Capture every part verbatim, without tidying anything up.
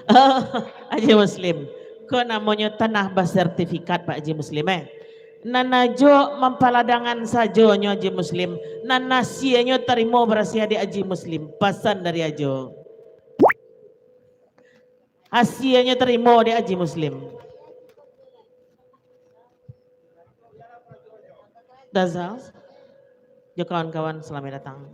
Haji Muslim, ko namonyo tanah basertifikat, Pak Haji Muslim, eh. Nan ajo mampaladangan sajonyo, Haji Muslim, nan hasianyo tarimo barasiah dek Haji Muslim, pasan dari ajo. Hasianyo tarimo dek Haji Muslim. Dazal, jo kawan-kawan, salamaik datang.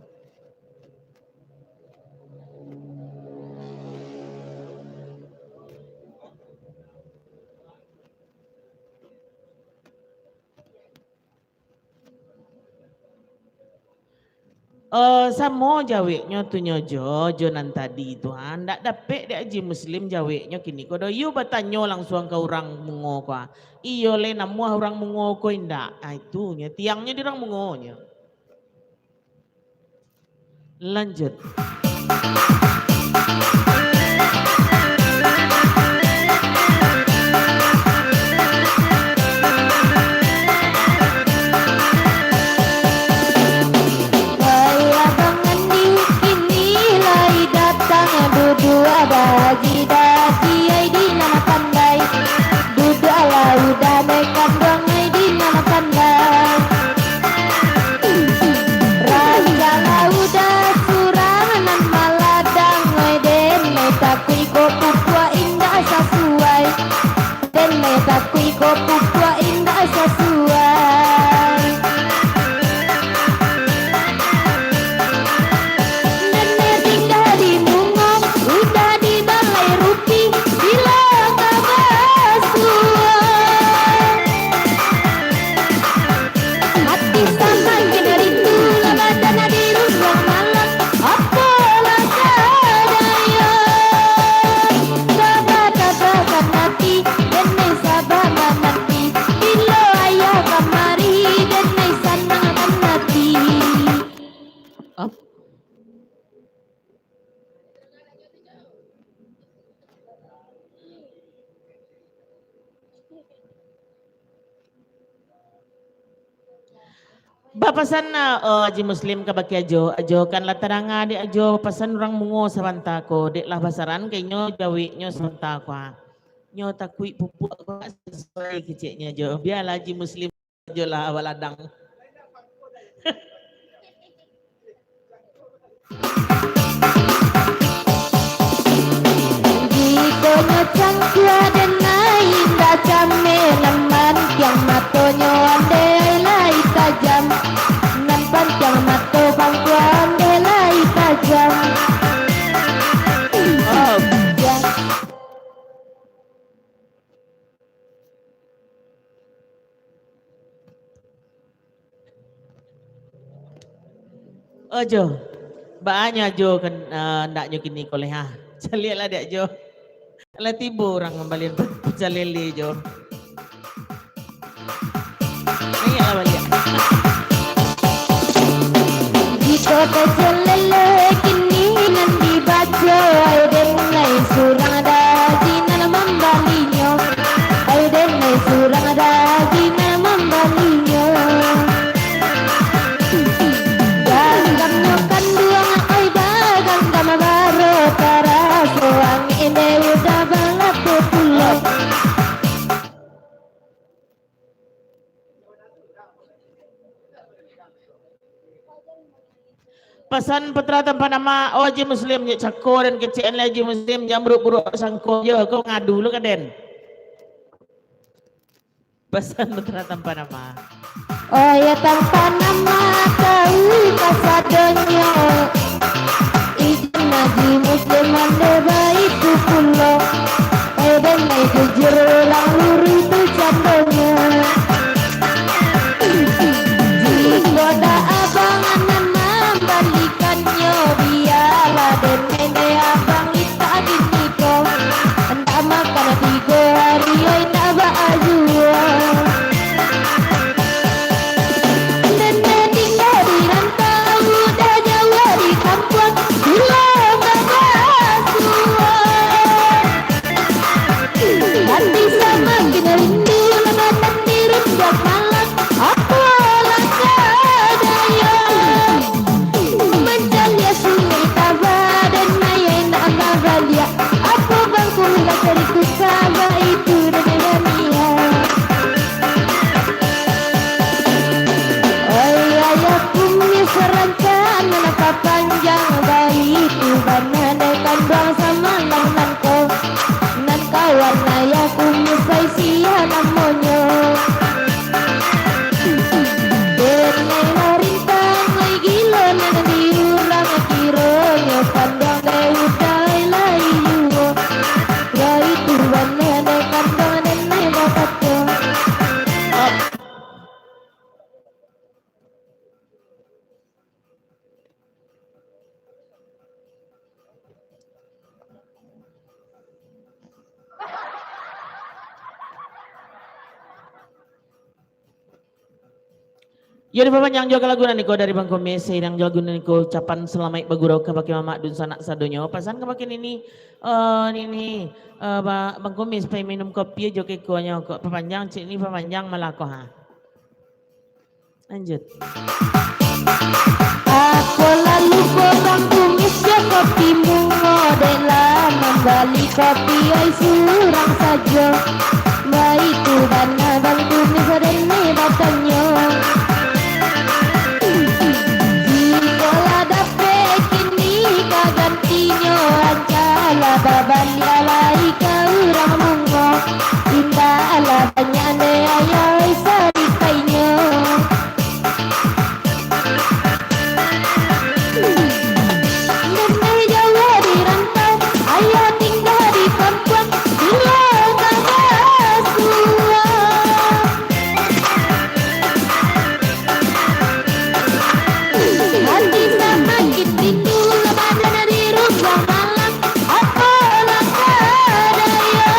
Eh, samo jaweknyo tu nyo jo, jo nan tadi tu, ha. Ndak dapek dek Haji Muslim jaweknyo kini ko doh. Iyo batanyo langsuang ka urang Mungo ko, ha. Iyo lai namuah urang Mungo ko indak. Ah, itu nyo, tiangnyo di urang Mungo nyo. Lanjut. Hai abang Andi, kini lai datang, duduak bahaji-daji, ai di nan pandai. Duduaklah udah, dek kanduang, ai di nan pandai. Rancak lah udah surang nan maladang, ai den ai takuik ko pupuak indak sasuai. Den ai takuik ko pupuak indak sasuai. Den ai tingga di Mungo, udah di balai rupi, bilo ka basuo. Ati samakin rindu, lah badan di ruang malam. Apolah sadonyo, sabah-sabah mananti, den ai sabah mananti. Bilo ayah kamari, den ai sanang mananti. Ap- Bapasan, eh, Haji Muslim kabake Ajo, Ajo, kan lah tadanga dek Ajo pasan urang Mungo sabanta ko, dek lah basaran ka inyo jaweknyo sabanta ko, ah. Nyo takuik pupuak ko ndak sasuai keceknyo Ajo. Bialah Haji Muslim Ajo lah baladang. Jikok nyo cangkuah den ai indak cameh, nan mantiang matonyo andeh ai lai tajam, nan pantiang mato bangkuang andeh lai tajam. Oh. Ajo, baa nyo Ajo kan, eh, andaknyo kini ko lai, ha. Caliaklah dek Ajo. Lah tibo urang mambali pecah lele, Jo. Naiaklah baliak. Jikok pecah lele kini nan dibaco, ai den lai surang daji nan mambalinyo. Ai den lai surang daji nan mambalinyo. Ganggamnyo kanduang, ai baganggam baro, taraso angin dek udah balapo pulo. Pasan Putra Tanpa Nama, oh Haji Muslim, cako dan kecek an lai Haji Muslim, jan buruk-buruk sangko jo, ko ngadu lo ka den. Pasan Putra Tanpa Nama. Oh ya, tanpa nama tahu kasadonyo. Ijan Haji Muslim mandeh baitu pulo. Eh, den ai jujur, ulang luruih tu candonyo. Jikok dak abang nan mambalikannyo, bialah den ai dek abang litak kini ko. Ndak makan tigo hari, oi, ndak baa juo. Den ai tingga di rantau, udah Yo, dipapanjang juo ka lagu nan iko dari Bang Kumis, sairang jo lagu nan iko, ucapan salamaik bagurau kabake mamak dunsanak sadonyo. Pasan kabake nini, eh, nini, eh, ba-, Bang Kumis, pai minum kopi jo kekonyo ko, papanjang, cik ni papanjang malah ko, ha. Lanjut. Apo lalu ko Bang Kumis jo kopi mungo, dek lah mambali kopi ai surang sajo. Baitu bana Bang Kumis, dek ni batanyo. Jiko lah dapek kini ka gantinyo, ancalah babaliak lai ka urang mungo. Indak lah banyak dek ayah saritainyo. Denai jauah di rantau, ayah tingga di kampuang, bilo ka basuo. Hati samakin rindu, lah badan di ruang malam, apo lah ka daya.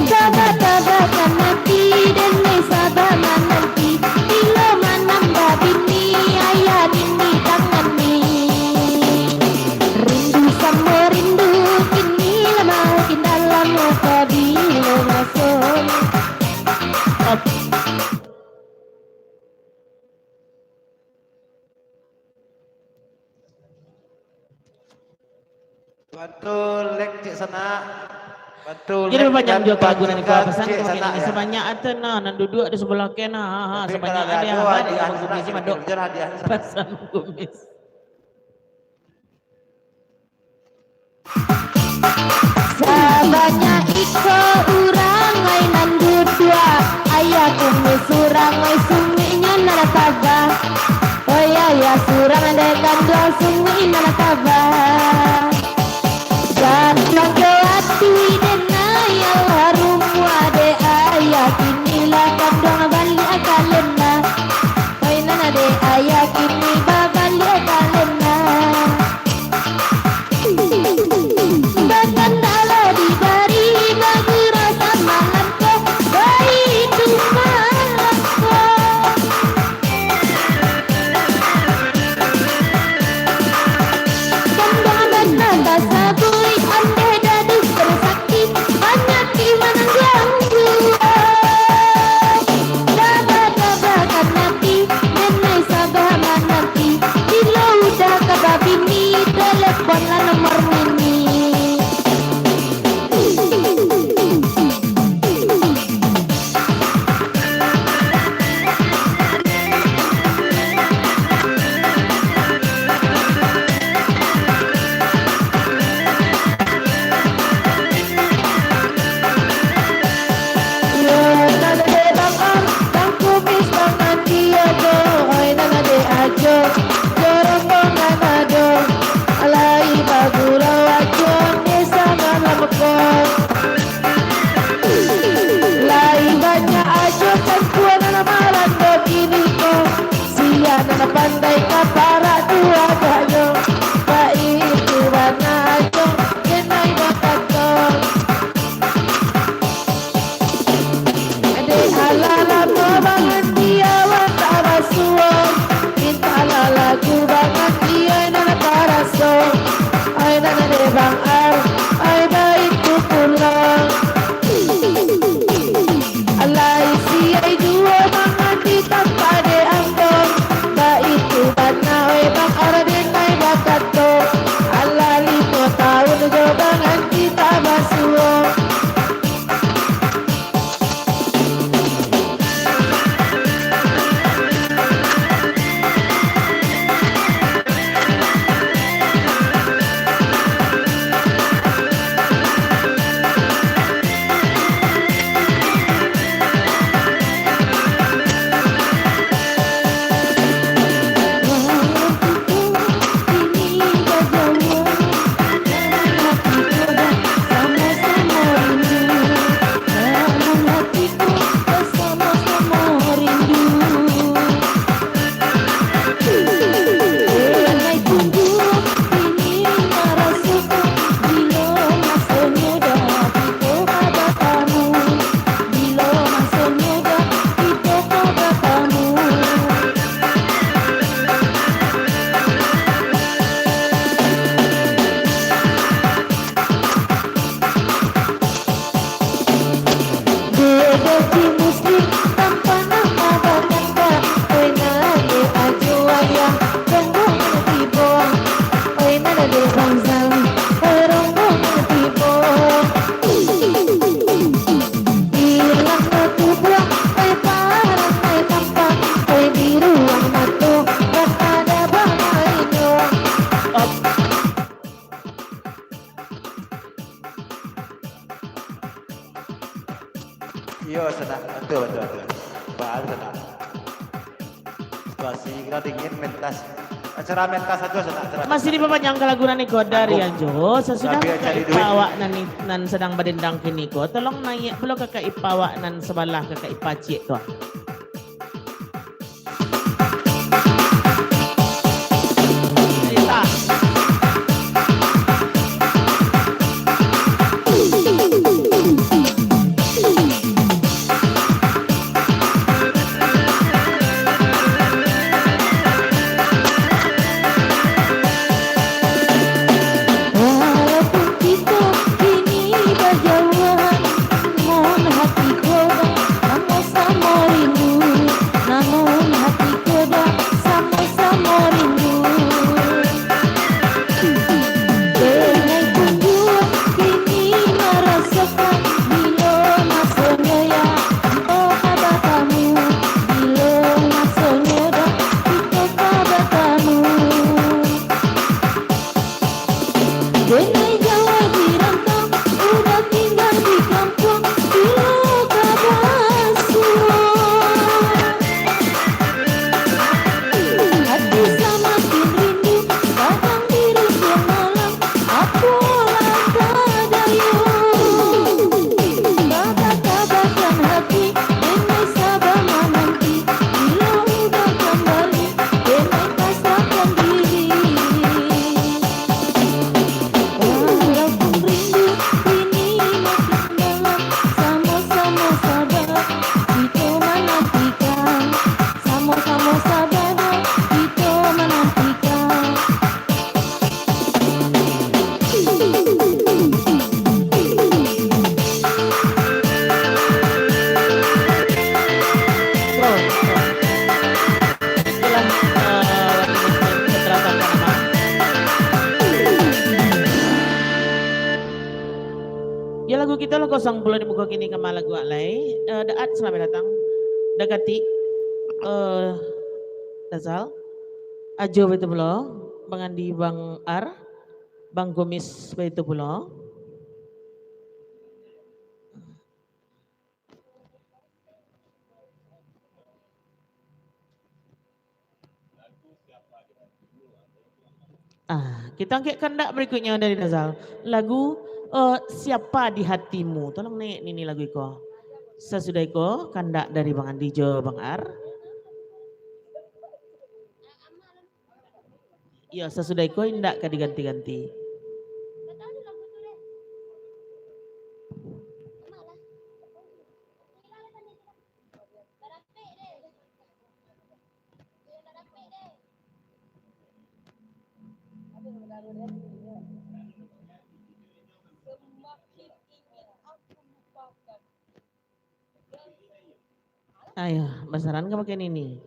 Saba-saba ka nanti, denai saba mananti, bilo manambah bini, ayah nini tangan ni. Rindu samo rindu, kini lah makin dalam, ka bilo maso. Bantu lek cek sanak. Bantu lek. Jadi, panjang dan juo ka lagu nan bagikan iko, pasan cek kabake sanak, nini, ya. Sabanyak ata nah, nan duduak di sabalah ken, ha, ha, tapi sabanyak kalau ada ado, hadiah, hadiah, hadiah, hadiah, hadiah. Pasan Kumis. Sabanyak iko urang ai nan duduak, ayah Kumis surang ai sungguahnyo nan taba. Oi, ayah surang dek kanduang sungguah nan taba. Jan langkah ati denai alah rumuah dek ayah, kini lah kanduang baliak ka lena. Oi, nan dek ayah kini babaliak ka lena. Batandalah di dari bagurau samalam ko, baitu malam ko. Kanduang bana tasabuik, andeh daduah sakik, panyakik manangguang juo. Saba-saba ka nanti, denai saba mananti, bilo udah ka babini, teleponlah nomor nini. Yo, nan dek Bang Am, Bang Kumis, Bang Andi ajo, oi, nan dek ajo, jo rombongan ado, alai ba- Iyo, Sanak. Batua, batua, batua. Baa, Sanak. Situasi kito dingin, mentas. Acara mentas sajo, Sanak, acara mentas. Masih dipapanjang ka lagu nan iko dari Anjo. Sasudah kakak ipa awak nan, nan sadang badendang kini ko, tolong naiak pulo kakak ipa awak nan sabalah kakak ipa ciek tu. Walaupun kito kini bajauahan, namun hati ko dah samo-samo rindu, namun hati ko dah samo-samo rindu. Denai pun juo kini marasokan, bilo masonyo yo ambo ka batamu, bilo masonyo dah kito ka batamu. Denai jauah di rantau, udah tingga di kampuang, bilo ka basuo. Hati samakin rindu, kadang di rinduan malam, apolah ka dayo. Babatabakan hati, denai saba mananti, bilo udah kambali, denai pasrahkan diri. Walaupun rindu kini makin dalam, samo-samo saba kito manantikan, samo-samo saba kito manantikan. Yo, lagu kito lah kosong pulo di muko kini, kama lagu awak lai. Eh, Daat, salamaik datang. Dakati, eh, Dazal. Ajo baitu pulo, Bang Andi, Bang Ar, Bang Kumis baitu pulo. Ah, kito angkek kandak barikutnyo dari Dazal. Lagu, eh, Siapa di Hatimu. Tolong naiak nini lagu iko. Sasudah iko, kandak dari Bang Andi jo Bang Ar. Iyo, sasudah iko indak ka diganti-ganti. Ayo, basaran ka pakai nini.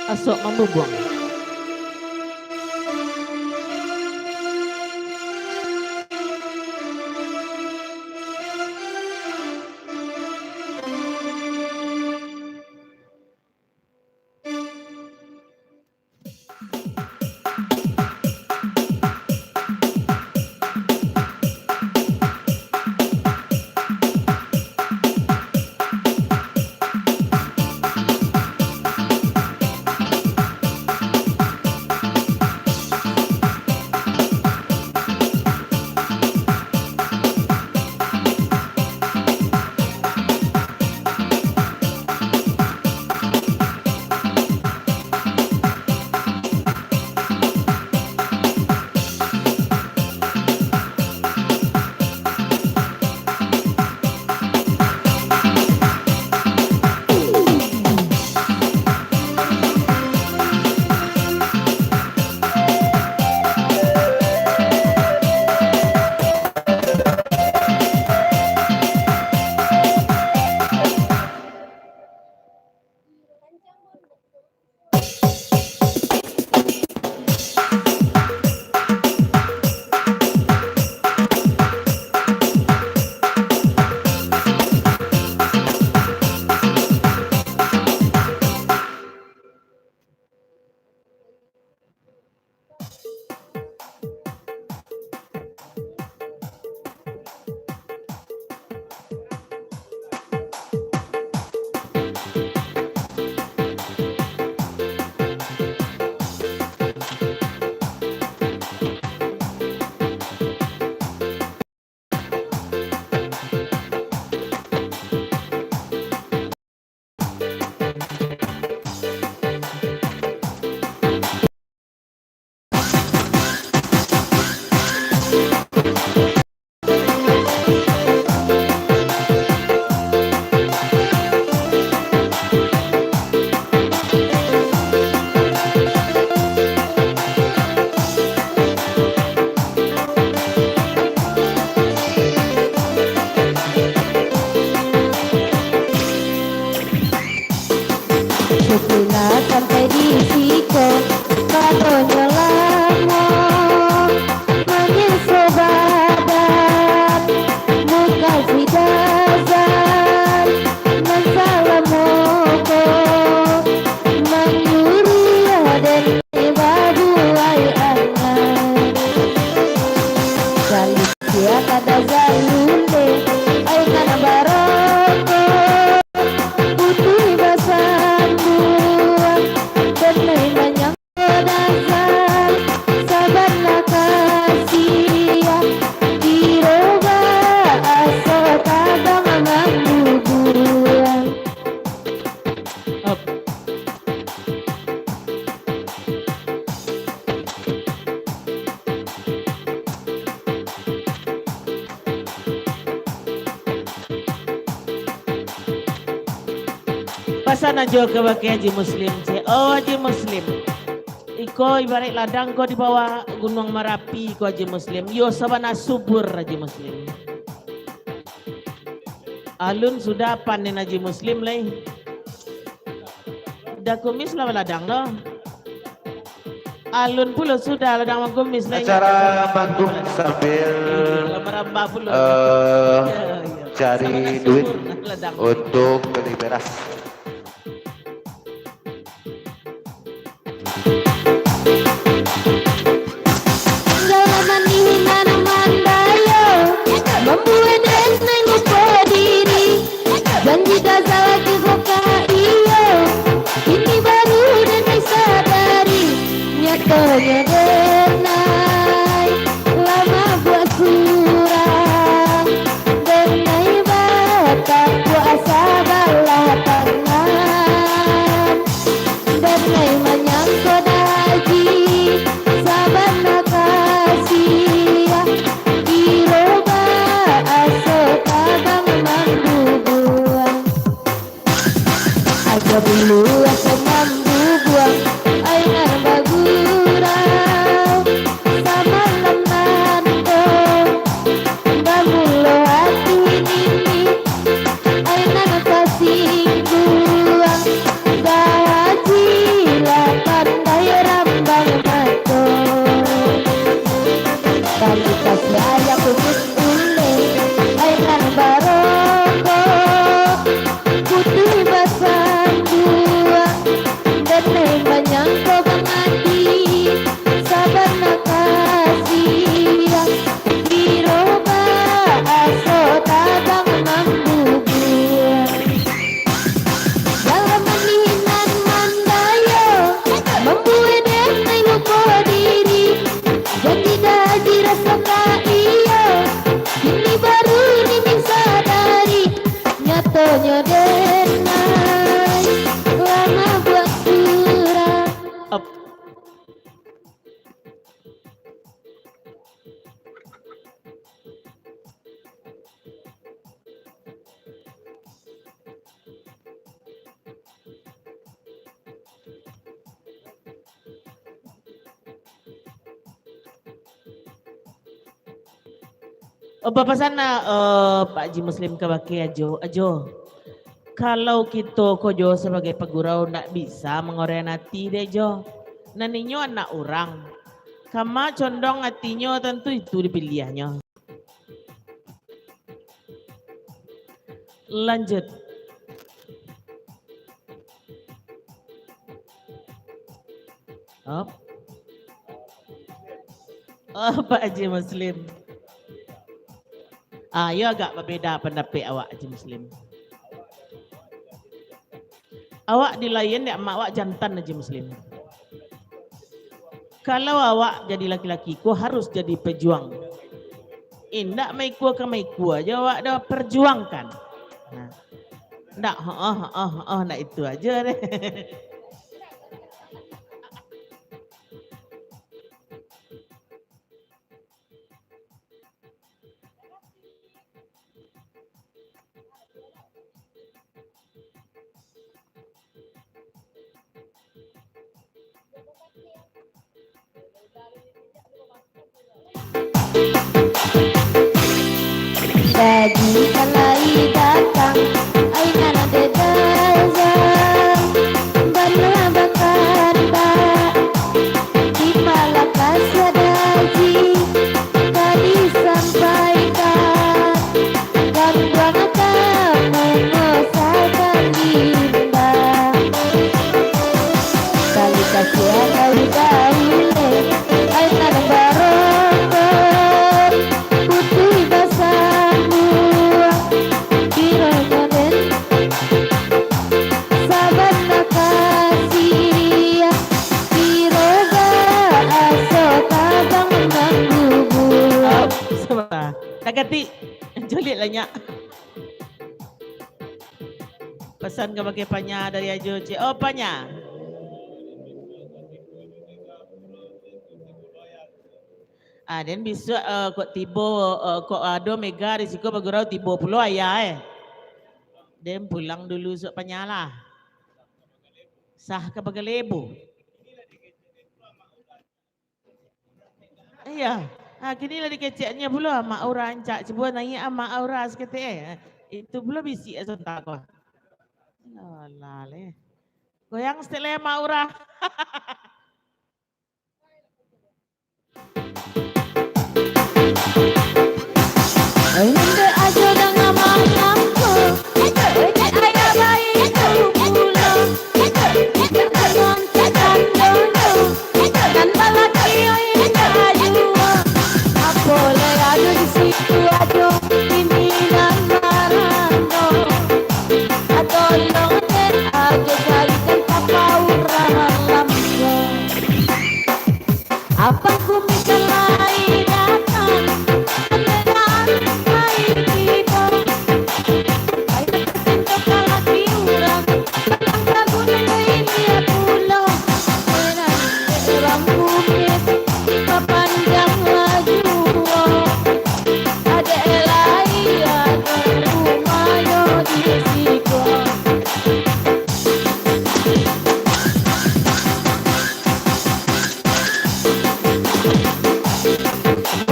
Asok mambubuang. Sudah sampai di siko, badanyo lamo manyeso badan, muka si Dazan nan salamo ko manyuruah den babuai angan. Salikia kada zalunde, ai nan barokok, putuih basambuang, denai manyangko dasa, saban lakasiah, dirobah aso tabang mambubuang. Up. Pasan ajo kabake Haji Muslim, cek. Oh, Haji Muslim. Iko ibaraik ladang ko di bawah Gunuang Marapi ko, Haji Muslim. Yo sabana subur, Haji Muslim. Alun sudah panen Haji Muslim lai. Dah kumis lah baladang doh. Alun pulo sudah ladang mangkumis lai. Acara manggung sambil, Lah marambah pulo. Eh, Yo, yo. cari Sabana duit subur, ladang. untuk beli beras. Galaman inan mandayo, mambuek denai lupo diri. Janji dah salah kiro ka iyo, kini baru denai sadari. Nyatonyo denai lah mambuek surang, denai batapuak sabalah tangan. Denai manyangko daji, sabana kasiah, dirobah aso tabang mambubuang. Ajo bulu aso mambubuang, ai nan bagurau, samalam nanto, bamulo ati nini, ai nan tasingguang, gaji lah pandai rambang mato. Tali kasi ayak kumis uleh, ai nan barokok, putuih basanduang, denai manyangko bangati, sabana kasiah. Dirobah aso tabang mambubuang. Dalam inan mandayo, mambuek denai lupo diri. Janji daji raso ka iyo, kini baru nini sadari. Nyatonyo denai lah mambuek surang. Up. Oh, bapasan lah, eh, Pak Haji Muslim kabake Ajo. Ajo, kalau kito ko jo sabagai pagurau ndak bisa mangorean ati dek Jo. Nan inyo anak urang. Kama condong atinyo, tantu itu dipiliahnyo. Lanjut. Oh. Oh, Pak Haji Muslim. Ah, yo agak babeda pandapek awak, Haji Muslim. Awak dilain dek amak awak jantan, Haji Muslim. Kalau awak jadi laki-laki ko harus jadi pejuang. Indak maikua ka maikua aja awak dah perjuangkan. Nah. Ndak, heeh, heeh, heeh, ndak itu aja deh. Jadi kan lai datang, ai nan ado dagang, Pesan kabake Panya dari Ajo Cik. Oh, Panya. Ah, den bisuak, eh, kok tibo, eh, kok ado mega di siko bagurau, tibo pulo ayah, eh. Den pulang dulu suak Panya lah. Sah ka bagalebu. Iya. Ah, kini lah dikeceknyo pulo, Mak Aura rancak. Cubo naiak, ah, Mak Aura saketek, eh. Itu pulo bisiak sontak ko. Alah, leh. Goyang saketek lai, Mak Aura. Indak ajo danga malam ko, indak ayah baitu pulo, indak anon cak tandonyo, nan balaki indak juo. Apo lai ado di situ ajo, ini nan marano. Tolong dek ajo carikan papa urang lambo. Abang Kumi ka lai datang, panderan lai tibo. Ayo tacinto ka laki urang, datang ka gunung Hilir pulo. Menan dek urang Bugis, bapanjang lah juo. Adek lai ado rumahnyo di siko.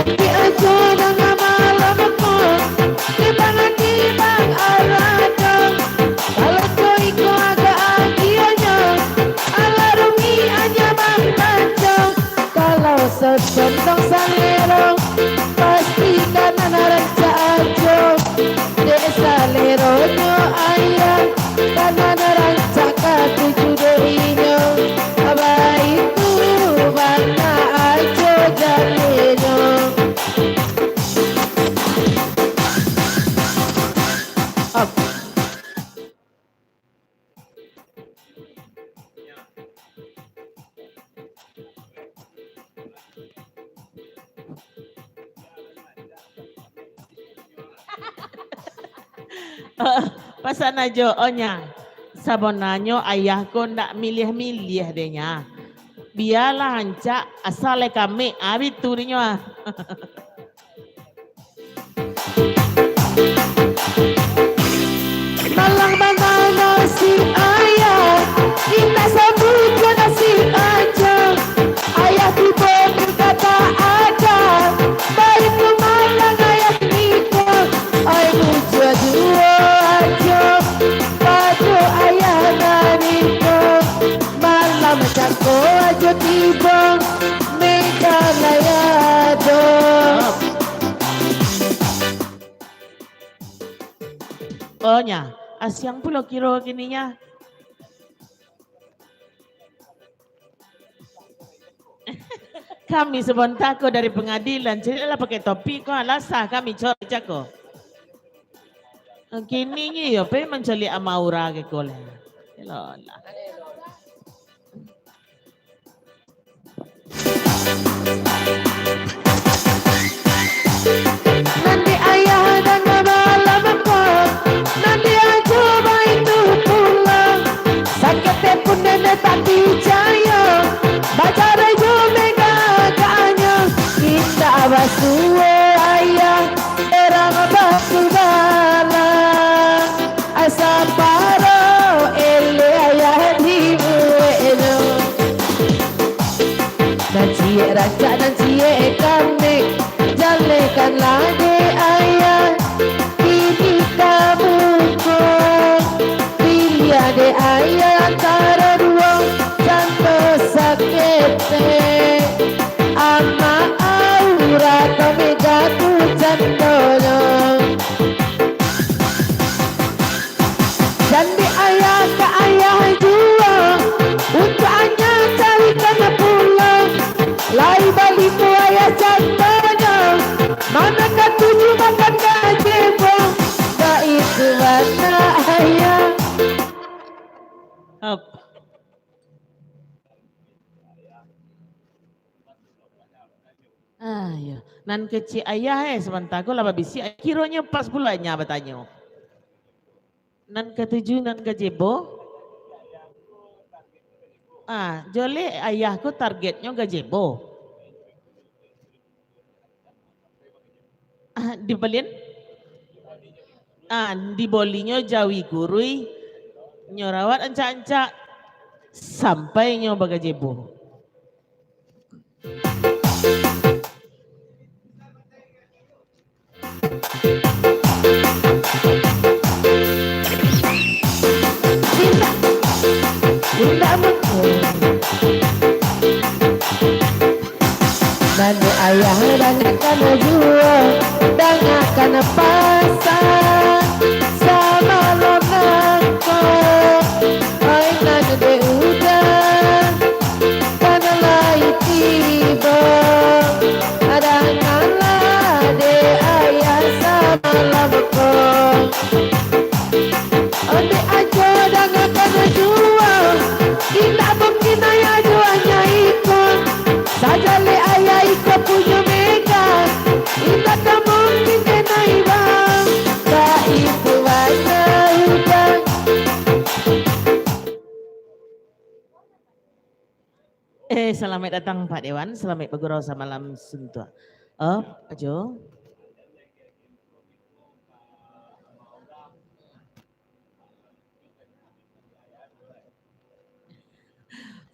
Di ajo danga malam ko, timbang-timbang arato. Kalau co iko agak agionyo, alah rumiah anyo mambaco. Kalau socondong salero, pasti ka nan rancak ajo. Dek saleronyo ayah, ka nan rancak katuju dek inyo. Baitu bana ajo jalinyo. Pasan ajo, oh nya. Sabananyo ayah ko ndak miliah-miliah deh nya. Bialah rancak, asa lai kamek, ah, bitu deh nyo, ah. Malang bana nasib ayah, indak sabuik jo nasib ajo. Ayah tibo pun ka tak ado, baitu malang ayah niko. Ai mujua juo ajo, pado ayah nan niko. Malam cako ajo tibo, mega lai ado. Oh nya, asiang pulo kiro kini nya. Kami sabanta ko dari pangadilan, caliak lah pakai topi ko, alah sah kami corek cako. Kini nyo iyo pai mancaliak Mak Aura ko lai. Eloklah. Nan di ayah nan balampa, nan di ajo baitu pulo. Saketek pun den tak picayo, bacarai jo mega agaknyo. Indak basuo ayah, urang batu balang. Asa paro eleh ayah dibueknyo. Nan ciek rancak, nan ciek kamek, jalehkanlah dek ayah. Kini ka muko, piliah dek ayah antaro duo, cando saketek. Amak Aura atau Mega tu candonyo. Jan dek ayah ka ayah juo, untuak anyo carikan pulo. Lai balimo ayah candonyo, mano katuju makan ka jebong, baitu bana ayah. Up. Ah, iyo. Nan kecek ayah, eh, sabanta ko lah babisiak. Kironyo pas pulo nya batanyo. Nan katuju, nan gajebo? Ah, joleh ayah ko targetnyo gajebo. Ah, dibalian? Ah, dibolinyo jawi kurui, nyo rawat ancak-ancak, sampai nyo bagajebo. Indak mungkin. Nan dek ayah dangakan juo, dangakan pasan, sabalun nangko, oi nan dek uda. Kan lai tibo, dangalah dek ayah samalam ko. Ondeh ajo dangakan juo, indak mungkin ayah juo nyo iko. Sajaleh ayah iko punyo mega, indak ka mungkin denai bang, baitu bana uda. Eh, salamaik datang, Pak Dewan. Salamaik bagurau samalam suntuak. Oh, ajo.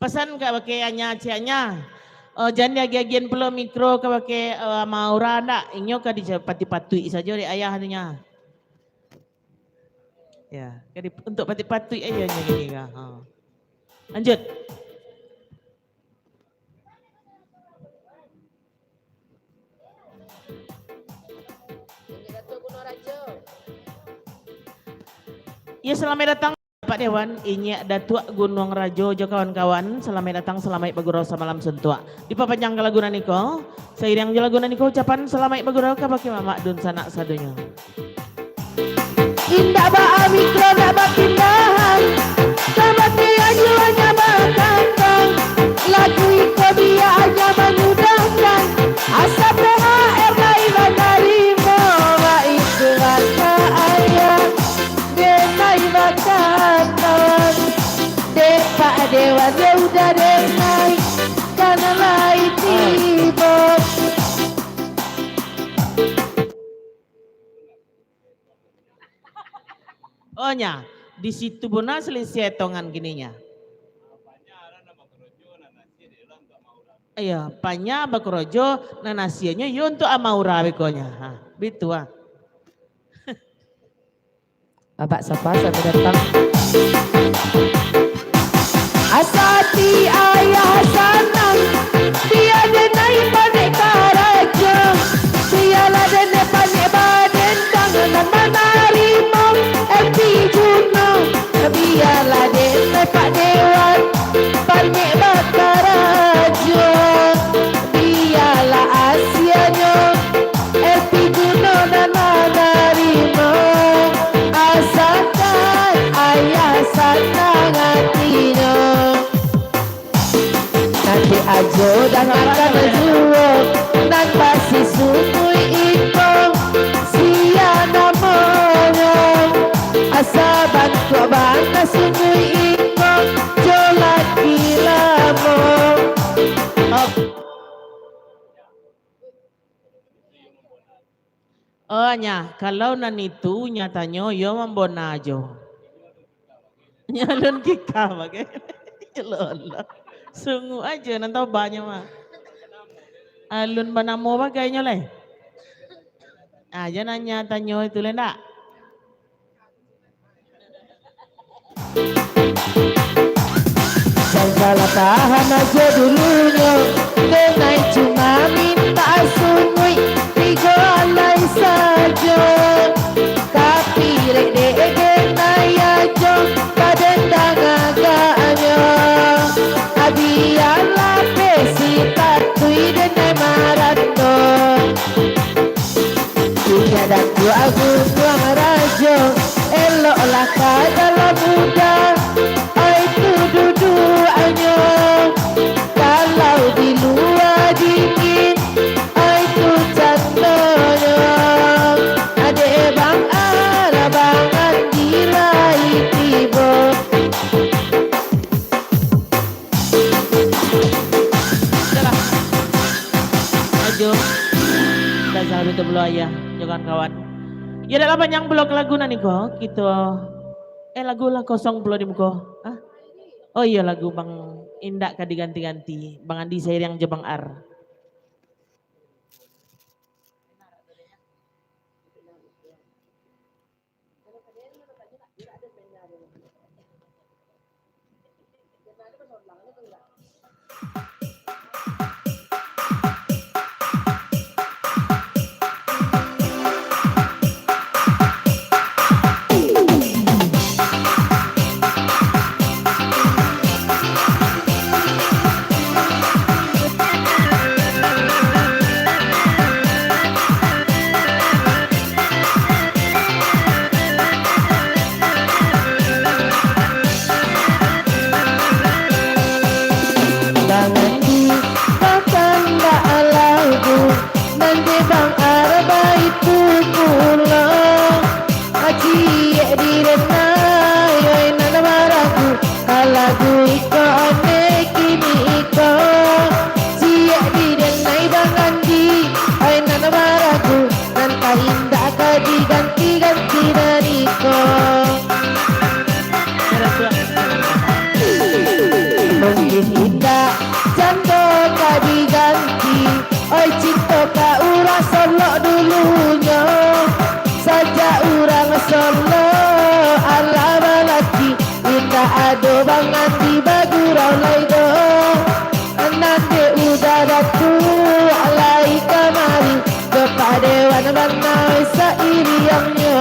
Pasan ka bakeh Anya, Cik Anya. Oh, jan diagiah-agiahan pulo mikro ka bakeh, eh, Ama Aura ndak? Inyo ka dipatuik-patuik sajo dek ayah tu nya. Ya, ka di-, untuk patuik-patuik aja nyo gini ka. Ha. Lanjut. Ya, salamaik datang, Pak Dewan, Inyiak Datuak Gunuang Rajo jo kawan-kawan, salamaik datang, salamaik bagurau samalam suntuak. Dipapanjang ka lagu nan iko, sairiang jo lagu nan iko, ucapan salamaik bagurau kabake mamak dunsanak sadonyo. Indak baa mikro nak bapindahan, kabake ajo nyo bakantong. Lagu iko bia ajo manyudahkan, asa P H R lai banarimo, baitu bana ayah, denai bakaton. Dek Pak Dewan, yo udah denai, kan lai tibo. Oh nya, di situ bana salisiah etongan kini nya. Iyo, panya bakorojo, nan asianyo iyo untuak Ama Aura beko nya. Ha, bitu ah. Babak sapa sampai datang. Asa ati ayah sanang, bia denai panek karajo, bialah denai panek badendang, nan manarimo L P Juno, bialah denai Pak Dewan panek bakarajo, bialah asianyo L P Juno nan manarimo, asakan ayah sanang atinyo. Nan dek ajo dangakan juo, nan basi sunuik iko, sia namonyo. Asa bantuak bana sunuik iko, jo laki lamo. Oh, nya, kalau nan itu nyatanyo, iyo mambona ajo. Nya alun kika bagai. Lolo. Sunguak ajo nan tobanyo mah. Alun banamo bagai nyo lai. Ah, jan nanya tanyo itu lai ndak? Jan salah paham ajo dulunyo, denai cuma mintak sunuik tigo alai sajo. Tapi dek denai ajo badendang agaknyo, bialah pesi tatuih denai marando. Inyiak Datuak Gunuang Rajo, eloklah ka dalam uda, ai tu duduaknyo. Kalau di lua di Pulo ayah, jo kawan-kawan. Yo, dak lah panjang pulo lagu nan iko, kito, eh, lagu lah kosong pulo di muko. Ah? Oh iyo, lagu Bang Indak ka diganti-ganti. Bang Andi Sairiang jo Bang Ar. Bang Andi bakandak lagu, nan dek Bang Ar baitu pulo. Ciek di denai, oi nan baragu, ka lagu iko aneh kini iko. Ciek di denai Bang Andi, oi nan baragu, nan ka indak ka diganti-ganti nan iko. Mungkin indak, jando ka diganti. Oi, cinto ka urang Solok dulunyo. Sajak urang Solok alah balaki, indak ado Bang Andi bagurau lai doh. Nan dek Uda Datuak lai kamari, jo Pak Dewan bana sairiangnyo.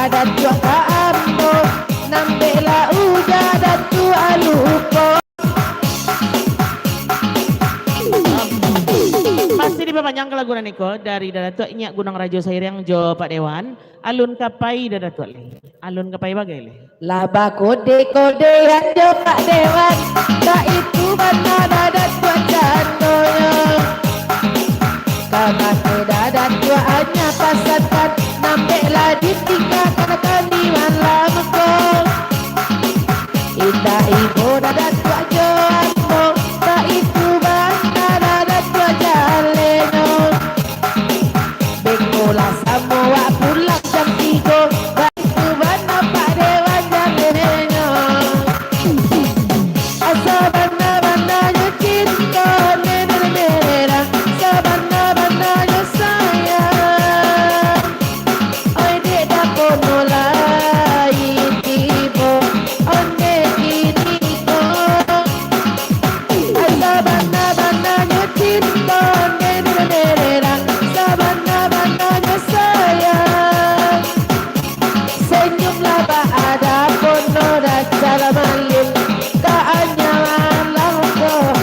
Datuak ka ambo, nambeklah uja Datuak lupo. Masih dipapanjang kalaguan iko dari Dadatuak Inyiak Gunung Rajo Sairiang jo Pak Dewan. Alun ka pai Dadatuak lai. Alun ka pai bagai lai. Lah bakode-kodean jo Pak Dewan, tak itu bana Dadatuak candonyo. Kabake Dadatuak Inyiak pasankan, nambeklah ditinggakan kami malam ko. Indak ibo Dadatuak jo ambo, tak itu bana Dadatuak jalenyo. Bengolah samo wak pulang jam tigo, baitu bana Pak Dewan jalenyo. Asa bana-bananyo cinto, nene-nene, sabana-bananyo sayang. Oi dek dapono lai tibo, onde kini ko. Sabana-bananyo cinto, nene-nene, sabana-bananyo sayang. Senyumlah bak dapono, dasar malin ka anyaman langkah.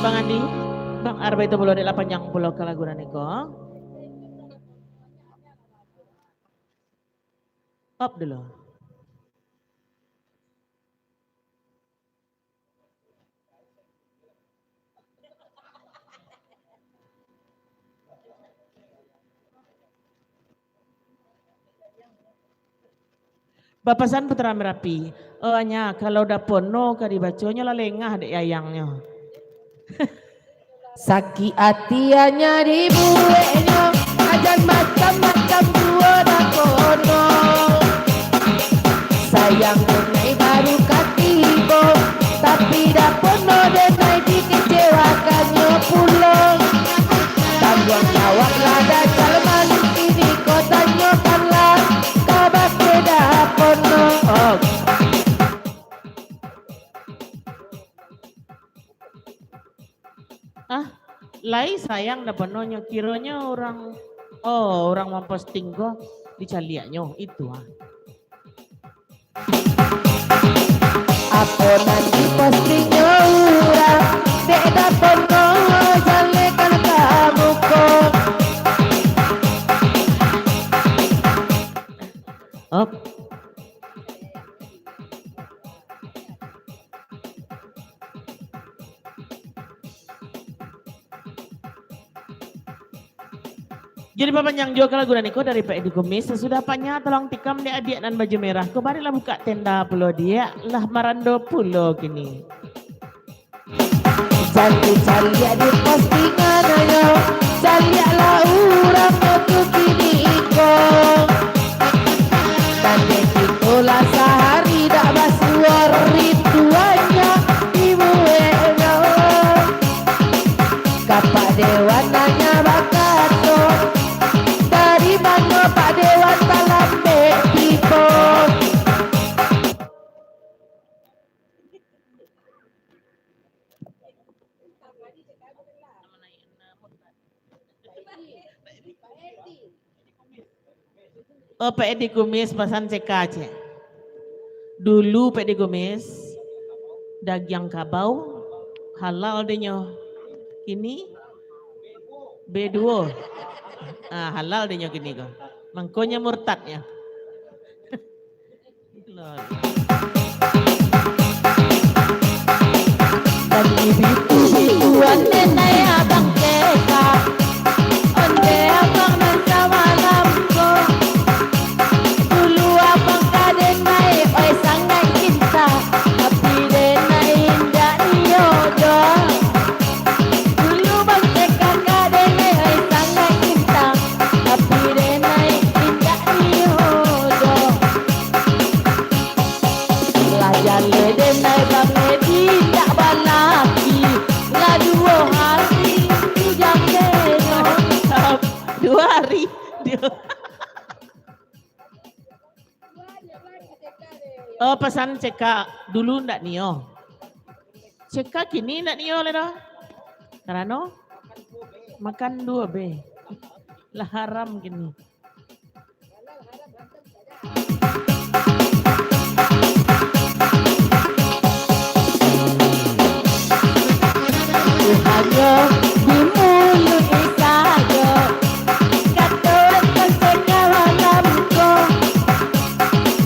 Bang Andi, Bang Arba itu pulo dek lah panjang pulo kalaguan iko. Up dulu. Bapasan Putra Marapi, oh, anya, kalau dapono ka dibaconyo lah lengah dek yayangnyo. Sakik ati anya dibueknyo, ajan macam-macam juo dapono. Sayang denai baru ka tibo, tapi dapono denai dikecewakannyo pulo. Tangguang jawablah dasar malin, kini ko tanyokanlah kabake dapono. Oh. Ah, lai sayang dapononyo, kironyo urang, oh, urang mamposting ko dicaliaknyo, itu ah. Apo nan dipostingnyo urang, dek dapono jalekan ka muko. Op. Jadi, papanjang juo kalaguan iko dari Pak Edi Kumis. Sasudah panya tolong tikam dek adiak nan baju merah ko, barilah bukak tenda pulo, diak lah marando pulo kini. Jan dicaliak di postingan ayo, caliaklah urang tu kini iko. Tandai kito lah sahari dak basuo, rinduannyo dibueknyo. Ka Pak Dewan nanya bakato, dari mano Pak Dewan talambek tibo? Oh, Pak Edi Kumis pasan cekak, cek. Dulu Pak Edi Kumis, dagiang kabau, halal dinyo. Kini, B duo. Ah, halal dinyo kini ko. Mangkonyo murtadnyo. Lol. Bagi bitu-bitu onde nai abang keka, onde abang nan samalam ko. Dulu abang ka denai, oi sangaik cinta, tapi denai indak nio doh. Dulu bangke kakak denai, oi sangaik cinta, tapi denai indak nio doh. Lah jaleh denai Bang Edi indak balaki, lah duo hari tu jalehnyo. Duo hari. Duo. Oh, pasan cekak dulu ndak nio. Cekak kini ndak nio lai doh. Karano makan duo be. Lah haram kini. Hanyo di muluik sajo, kato konsenyo malam ko.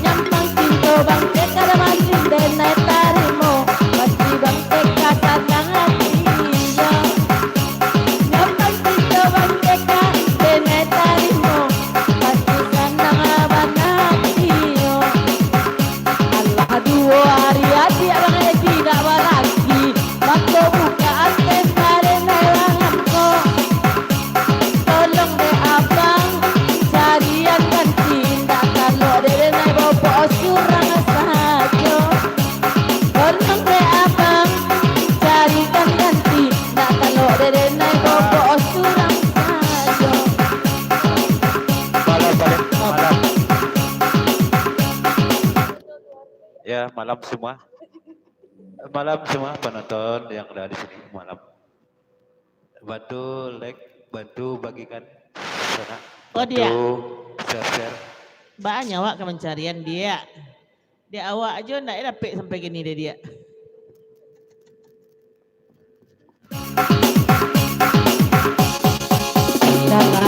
Nyampang cinto Bang Cek kada masin denai tarimo, pasti Bang Cek ka sanang atinyo. Nyampang cinto Bang Cek ka denai tarimo, pasti sanang bana atinyo. Alah duo ari adiak Bang Edi dak balaki, mako bukaan tenda denai malam ko. Tolong dek abang, carian ganti, indak talok dek denai bobok surang sajo. Tolong dek abang, carikan ganti, indak talok dek denai bobok surang sajo. Malam, malam, malam. Ya, malam semua. Malam semua penonton yang ada di sini, malam. Bantu like, bantu bagikan sana. Oh, dia. Bantu share-share. Banyak awak ka mancarian dia. Dia awak aja ndak dapek sampai kini deh dia.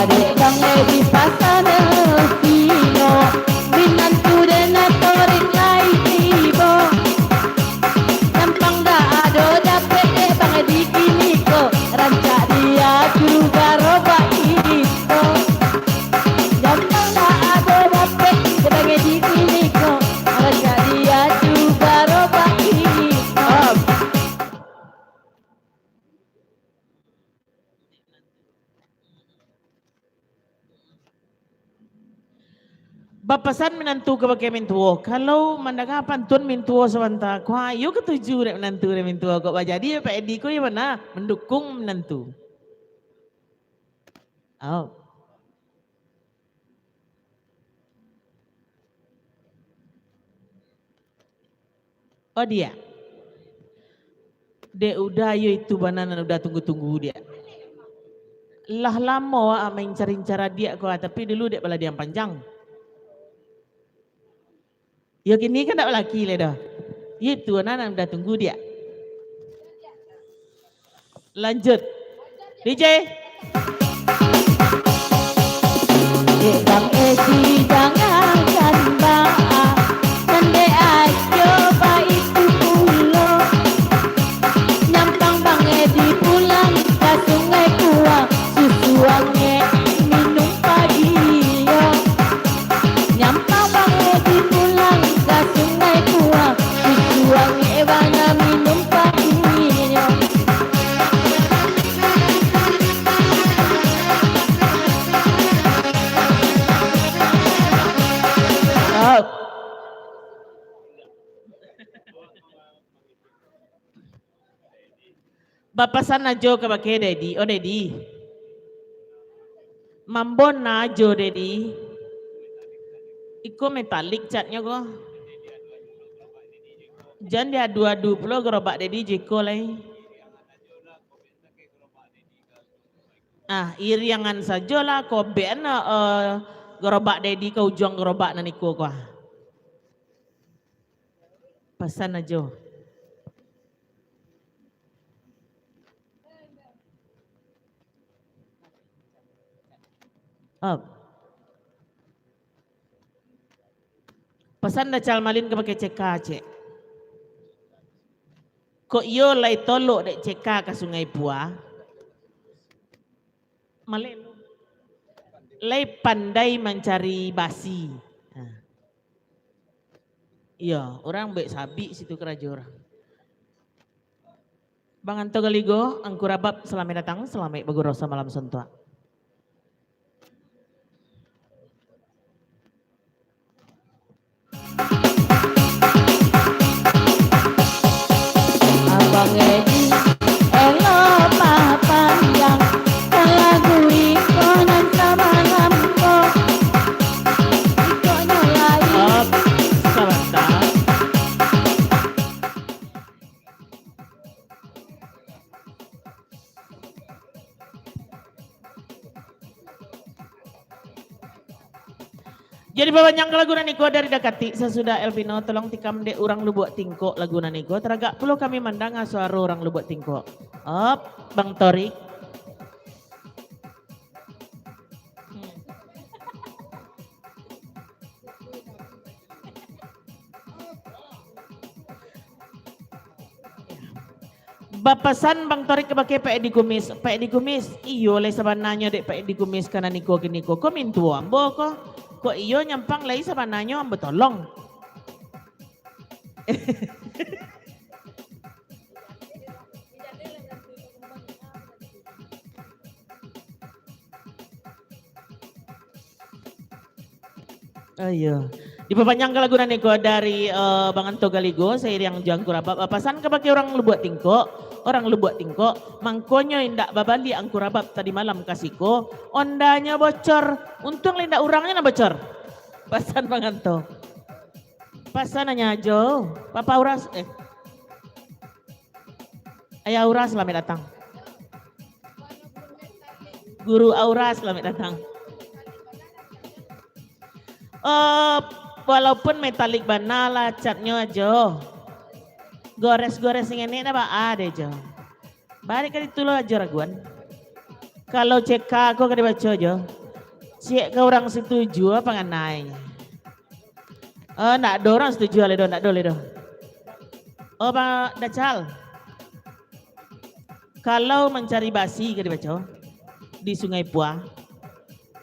Dek Bang Edi pasan Tino, minantu dek natorik lai tibo. Nyampang dak ado dapek dek Bang Edi kini ko, rancak diatu garobak kini ko. Nyampang dak ado dapek dek Bang Edi kini ko, rancak diatu garobak kini ko. Bapasan minantu kabake mintuo, kalau mandanga pantun mintuo sabanta, kua iyo katuju dek minantu dek mintuo, kok bajadi Pak Edi ko iyo bana mandukung minantu. Au. Oh, dia. Dek Uda, iyo itu bana nan Uda tunggu-tunggu, dia. Lah lamo awak mancari-cari adiak ko, tapi dulu dek baladiang panjang. Yo, kini kan ndak balaki lai doh. Iyo itu bana nan Uda tunggu, dia. Lanjut. D J. Dek Bang Edi jangankan baa, nan dek ajo baitu pulo. Nyampang Bang Edi pulang ka Sungai Pua, susu angek minum pagi yo. Nyampang Bang Edi pulang ka Sungai Pua, susu angek bana minum pagi yo. Bapasan ajo kabake Dedi. Oh, Dedi. Mambona ajo, Dedi. Iko metalik catnyo ko. Jan diadu-adu pulo garobak Dedi jo iko lai. Ah, iriangan sajolah, kobekan, eh, garobak Dedi ka ujuang garobak nan iko ko. Pasan ajo. Op. Pasan Dacal Malin kabake Ceka, cek. Kok iyo lai tolok dek Ceka ka Sungai Pua? Malin. Lai pandai mancari basi. Nah. Iyo, urang buek sabik situ karajo urang. Bang Anto Galigo, Angku Rabab, salamaik datang, salamaik bagurau samalam suntuak. Abang Edi, elok papanjang, lagu iko nan samalam ko. Ikoknyo lai. Op, sabanta. Dipapanjang ka lagu nan iko dari Dakatik sasudah Elvino, tolong tikam dek urang Lubuak Tingkok lagu nan iko, taragak pulo kami mandanga suaro urang Lubuak Tingkok. Op, Bang Torik. Bapasan Bang Torik kabake Pak Edi Kumis. Pak Edi Kumis, iyo lai sabananyo dek Pak Edi Kumis ka nan iko kiniko. Ko mintuo ambo ko. Kok iyo nyampang lai sabananyo ambo tolong. Oh, iyo. Dipapanjang ka lagu nan iko dari, eh, Bang Anto Galigo, sairiang jo Angku Rabab. Bapasan kabake urang Lubuak Tingkok, urang Lubuak Tingkok, mangkonyo indak babaliak Angku Rabab tadi malam ka siko, ondanyo bocor. Untuang lah indak urangnyo nan bocor. Pasan Bang Anto. Pasan anyo ajo, Papa Uras, eh. Ayah Uras, salamaik datang. Guru Aura, salamaik datang. Eh, walaupun metalik bana lah catnyo ajo. Gores-gores ngini dah baa deh jo. Baliak ka ditu lo ajo raguan. Kalau C K ko ka dibaco jo. Ciek ka urang setuju apa nganai. Eh, ndak ado urang setuju lai doh, ndak ado lai doh. Oh, Pak Dacal. Kalau mancari basi ka dibaco di Sungai Pua,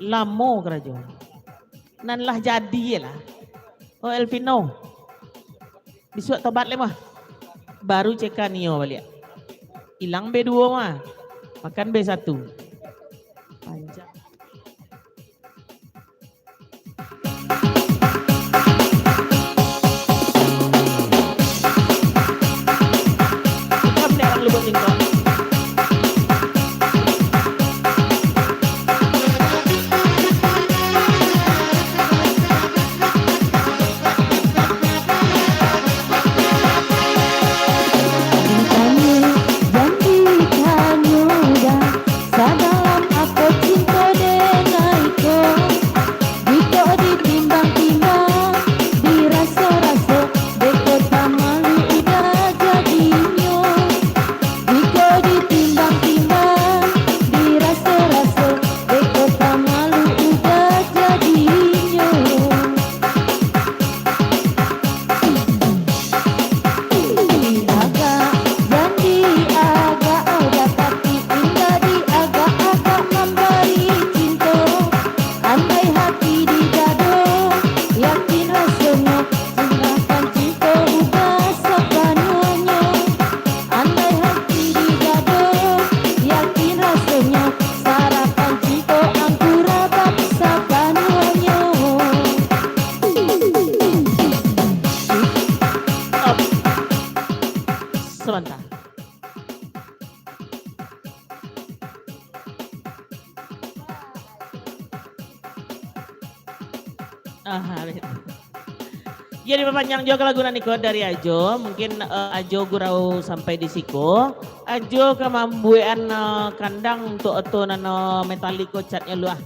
lamo karajo. Nan lah jadi lah. Oh, Elvino. Bisuak tobat lai mah. Baru C K nio baliak. Ilang B duo mah. Makan B satu. Panjang. Ditanyo, jan ditanyo dah, sadalam apo cinto denai ko? Jikok ditimbang-timbang, diraso-raso, beko pamalu udah jadinyo. Jikok ditimbang-timbang, diraso-raso, beko pamalu udah jadinyo. Diagak, jan diagak, oh, dapati indak diagak-agak mambari cinto. Andai hati digado, yakin rasonyo, sarahkan cinto udah sapanuahnyo. Andai hati digado, yakin rasonyo, sarahkan cinto Angku Rabab sapanuahnyo. Sabanta. Ah, jadi bapanjang juo ka lagu nan iko dari Ajo. Mungkin, eh, Ajo gurau sampai di siko. Ajo ka mambuekan, eh, kandang untuak oto nan, eh, metalik ko catnyo lu ah.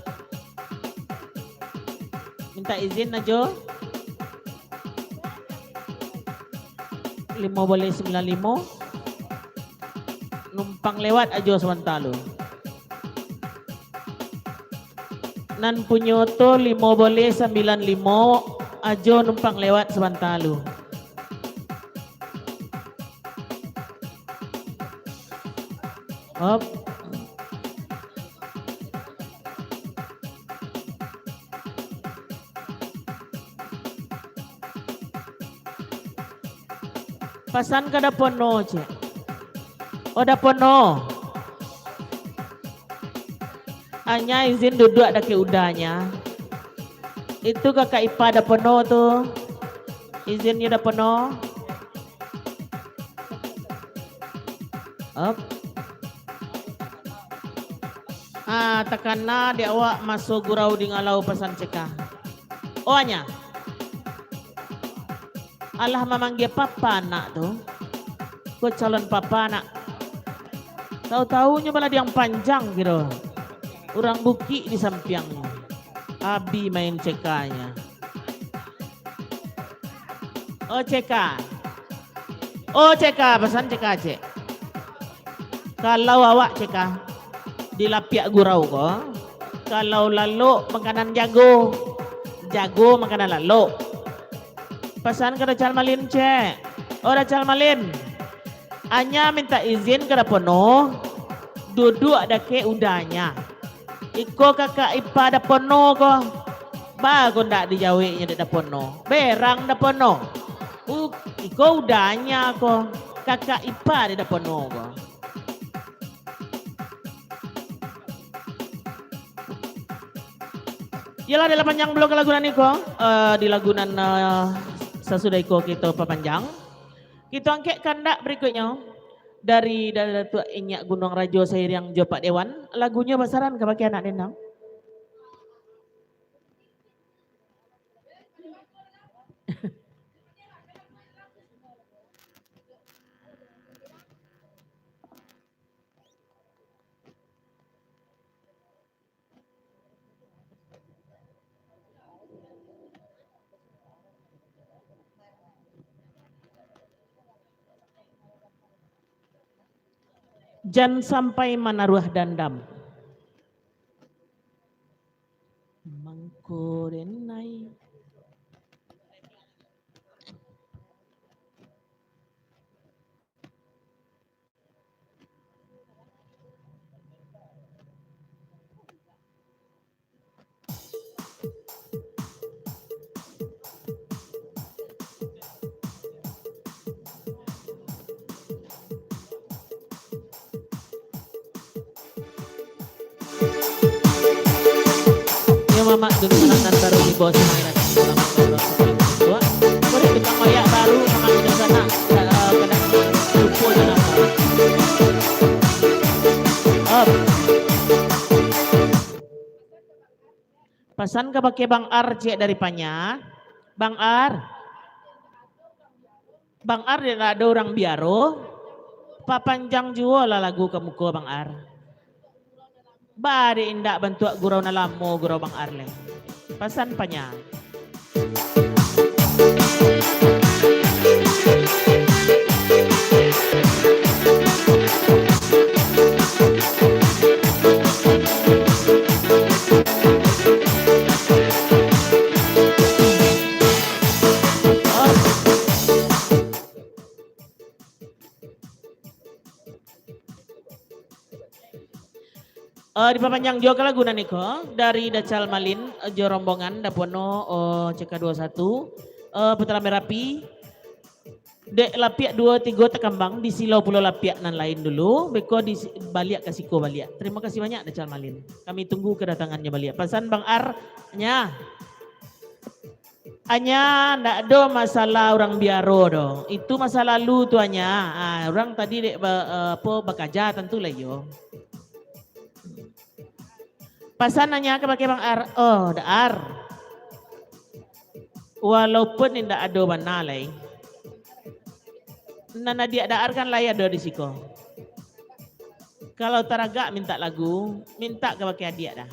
Minta izin Ajo. Limo boleh sembilan limo. Numpang lewat Ajo sabanta lu. Nan punyo oto limo boleh sambilan limo, Ajo numpang lewat sabanta lu. Op. Pasan ka Dapono, cek. Oh, Dapono. Anya izin duduak dakek udanya. Itu kakak ipa Dapono tu. Izin yo Dapono. Op. Ah, takana dek awak maso gurau di ngalau pasan cekah. Oh, Anya. Alah mamanggia papa anak tu. Ko calon papa anak. Tahu-tahunyo baladiang panjang kiro. Urang bukik di sampiangnyo. Abi main cekanya. Oh, cek ka. Oh, cek ka, pasan cek ka, cek. Kalau awak cek ka, di lapiak gurau ko, kalau lalok makanan jago, jago makanan lalok. Pasan ka Dacal Malin, cek. Oh, Dacal Malin. Anya mintak izin ka Dapono, duduak dakek uda nya. Iko kakak ipa Dapono ko. Ba ko ndak dijaweknyo dek Dapono. Berang Dapono. U-, iko uda nya ko. Kakak ipa dek Dapono ko. Iyolah, dalam panjang pulo ka lagu nan iko, eh, di lagu nan, eh, sasudah iko kito papanjang. Kito angkek kandak barikuiknyo dari Datuak Inyiak Gunuang Rajo sairiang jo Pak Dewan. Lagunyo basaran ka bakeh anak dendang. Jan sampai manaruah dandam. Mangko denai. Yo, mamak, dulu manantan baru di bawah sungai. Selamat malam, selamat tua. Mari kita mayak baru, mamak, di sana. Eh, kadang lupa je nama. Up. Pasan ka bakeh Bang Ar, ciek dari Panya. Bang Ar. Bang Ar, dek ndak ado urang biaro, papanjang juo lah lagu ka muko Bang Ar. Ba dek indak bantuak gurau nan lamo gurau Bang Ar leh. Pasan Panya. Eh, dipapanjang juo ka lagu nan iko dari Dacal Malin, eh, jo rombongan Dapono, eh, C K dua satu, eh, Putra Merapi. Dek lapiak duo tigo takambang, di silau pulo lapiak nan lain dulu, beko di si-, baliak ka siko baliak. Tarimo kasih banyak, Dacal Malin. Kami tunggu kadatangannyo baliak. Pasan Bang Ar, nya. Anya, ndak ado masalah urang biaro doh. Itu masa lalu tu, Anya. Ah, urang tadi dek ba-, eh, apo, bakaja tantu lah iyo. Pasan Anya ka bakeh Bang Ar. Oh, Da Ar. Walaupun indak ado bana lai. Nan adiak Da Ar kan lai ado di siko. Kalau taragak mintak lagu, mintak ka bakeh adiak dah.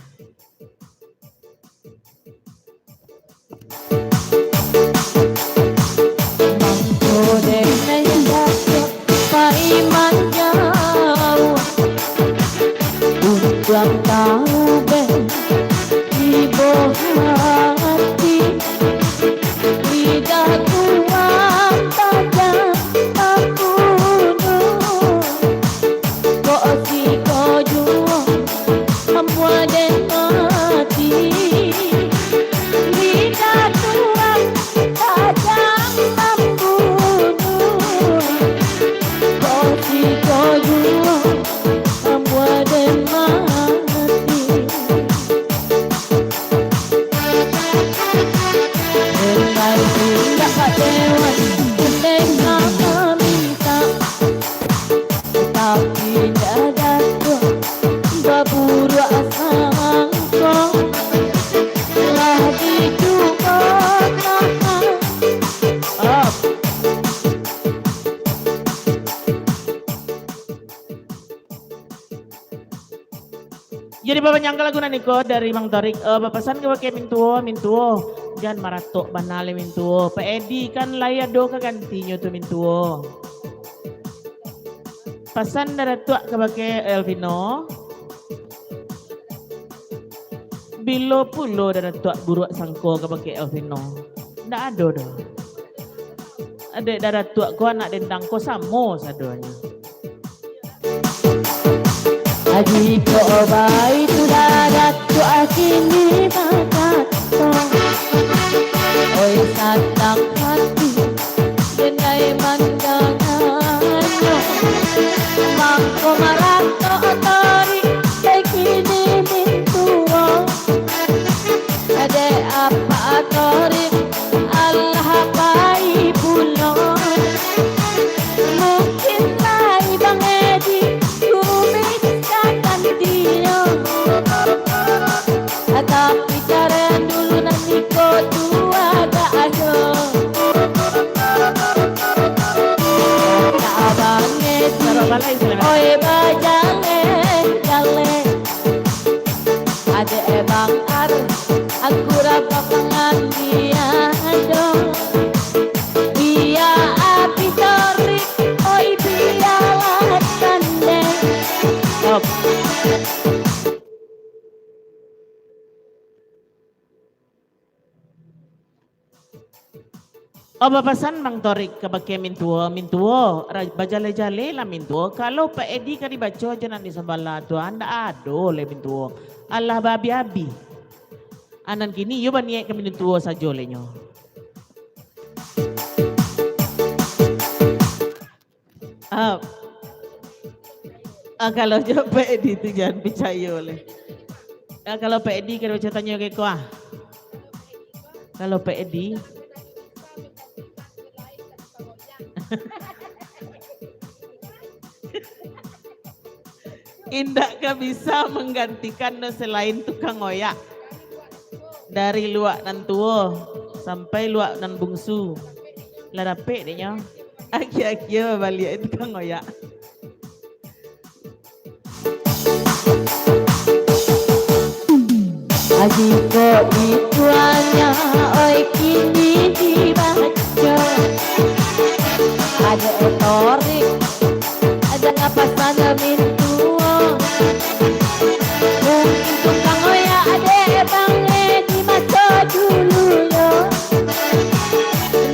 Mangko denai Datuak pai manjauah, untuang taubeh ibo hati, lidah tuang tajam mambunuah. Kok siko juo amuah den mati, lidah tuang tajam mambunuah. Kok siko juo amuah den mati. Dengar indak Pak Dewan, den ka mamintak. Tapi ndak Datuak baburuak sangko, lah dicubo tahan. Up. Jadi, bapanjang ka lagu nan iko dari Bang Torik, eh, bapasan ka bakeh mintuo, mintuo, Jan maratok bana lai mintuo. Pak Edi kan lai ado ka gantinyo tu mintuo. Pasan Dadatuak kabake Elvino. Bilo pulo Dadatuak buruak sangko kabake Elvino? Ndak ado doh. Adek Dadatuak ko anak dendang ko samo sadonyo. Jikok baitu Dadatuak kini bakato, oi sanang hati, den ai mandanganyo. Mangko maratok torik dek kini mintuo. Dek apak torik alah pai pulo. Mungkin lai Bang Edi kumis ka gantinyo. Tapi caro dulu nan iko tu agak ajo. Ka Bang Edi, oi bajaleh-jaleh. Adek Bang Ar, aku rapakangan dia do. Bia abih torik, oi bialah tandeh. Op. Oh, bapasan Bang Torik kabake mintuo, mintuo, ra-, bajaleh-jaleh lah mintuo. Kalau Pak Edi ka dibaco jo nan di sabalah tu, ah, ndak ado leh mintuo. Alah baabih-abih. Anan kini iyo baniaik ka mintuo sajo leh nyo. Ah, ah, kalau jo Pak Edi tu jan picayo leh. Ah, kalau Pak Edi ka dibaco tanyo ke ko ah. Kalau Pak Edi. Indak ka bisa manggantikan doh salain tukang oyak. Dari luak nan tuo sampai luak nan bungsu. Lah dapek dek nyo. Akhia-akhia babaliak itu tukang oyak. Jikok itu anyo, oi, kini dibaco. Adek Torik, ado pasan mintuo. Mungkin tukang oyak adek Bang Edi maso dulu yo.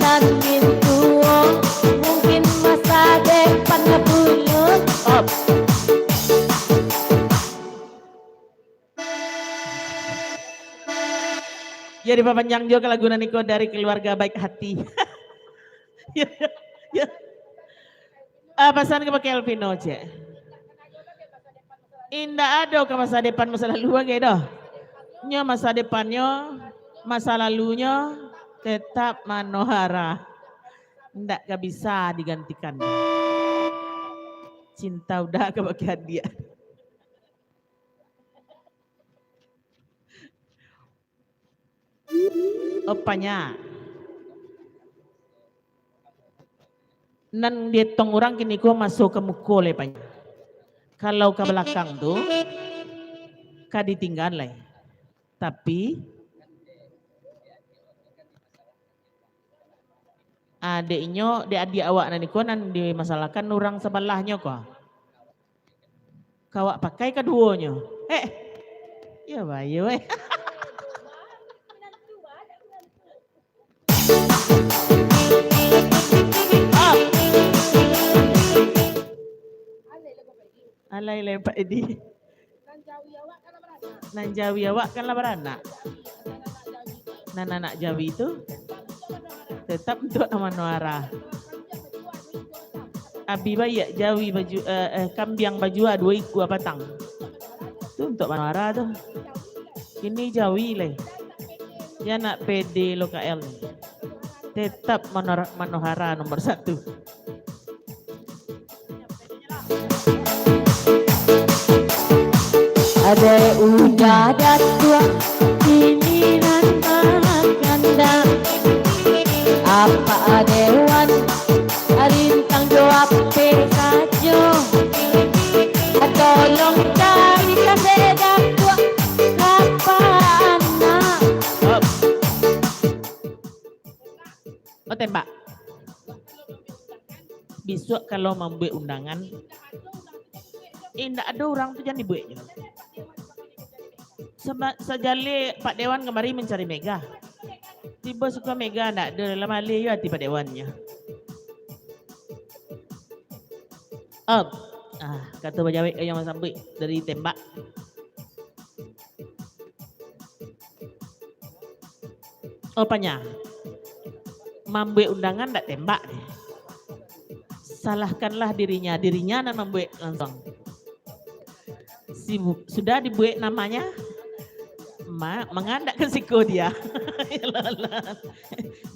Nan mintuo, mungkin masa depan pulo. Op. Yo, dipapanjang juo ka lagu nan iko dari Keluarga Baik Hati. Yo, yo, yo. Ah, pasan kabake Elvino, cek. Indak ado ka masa depan, masa lalu bagai doh. Nyo masa depannyo, masa lalunyo tetap manohara. Indak ka bisa digantikan. Cinta udah kabake adiak. Apanya? Nan dietong urang kini ko maso ka muko lai, Pak. Kalau ka balakang tu, ka ditinggaan lai. Tapi, ah, dek inyo, dek adiak awak nan iko nan dimasalahkan urang sabalahnyo ko. Ka awak pakai kaduonyo. Eh, iyo bae, weh. Alai lai, Pak Edi. Nan jawi awak kan lah baranak. Nan anak jawi tu tetap untuak manohara. Abi baiak jawi baju, eh, eh, kambiang bajua duo ikua patang. Tu untuak manohara tu. Kini jawi lai. Yo ndak pede lo K L. Tetap manor-, manohara nomor satu. Ade udah datuak, kini nan bakanda. Apak dewan, rintang jo ape sajo. Tolong cari kasih datuak, apak anak. Bisuak kalau mambuek undangan, eh, indak ado urang tu, jan dibueknyo. Saba-, sajaleh Pak Dewan kamari mancari Mega. Tibo siko Mega ndak ado, lah maleh juo ati Pak Dewannyo. Op. Ah, kato bajawek nan masambuik dari tembak. Oh, Panya. Mambuek undangan ndak tembak deh. Salahkanlah dirinya, dirinya nan mambuek langsung. Si bu-, sudah dibuek namanya, ma-, manga ndak ka siko dia.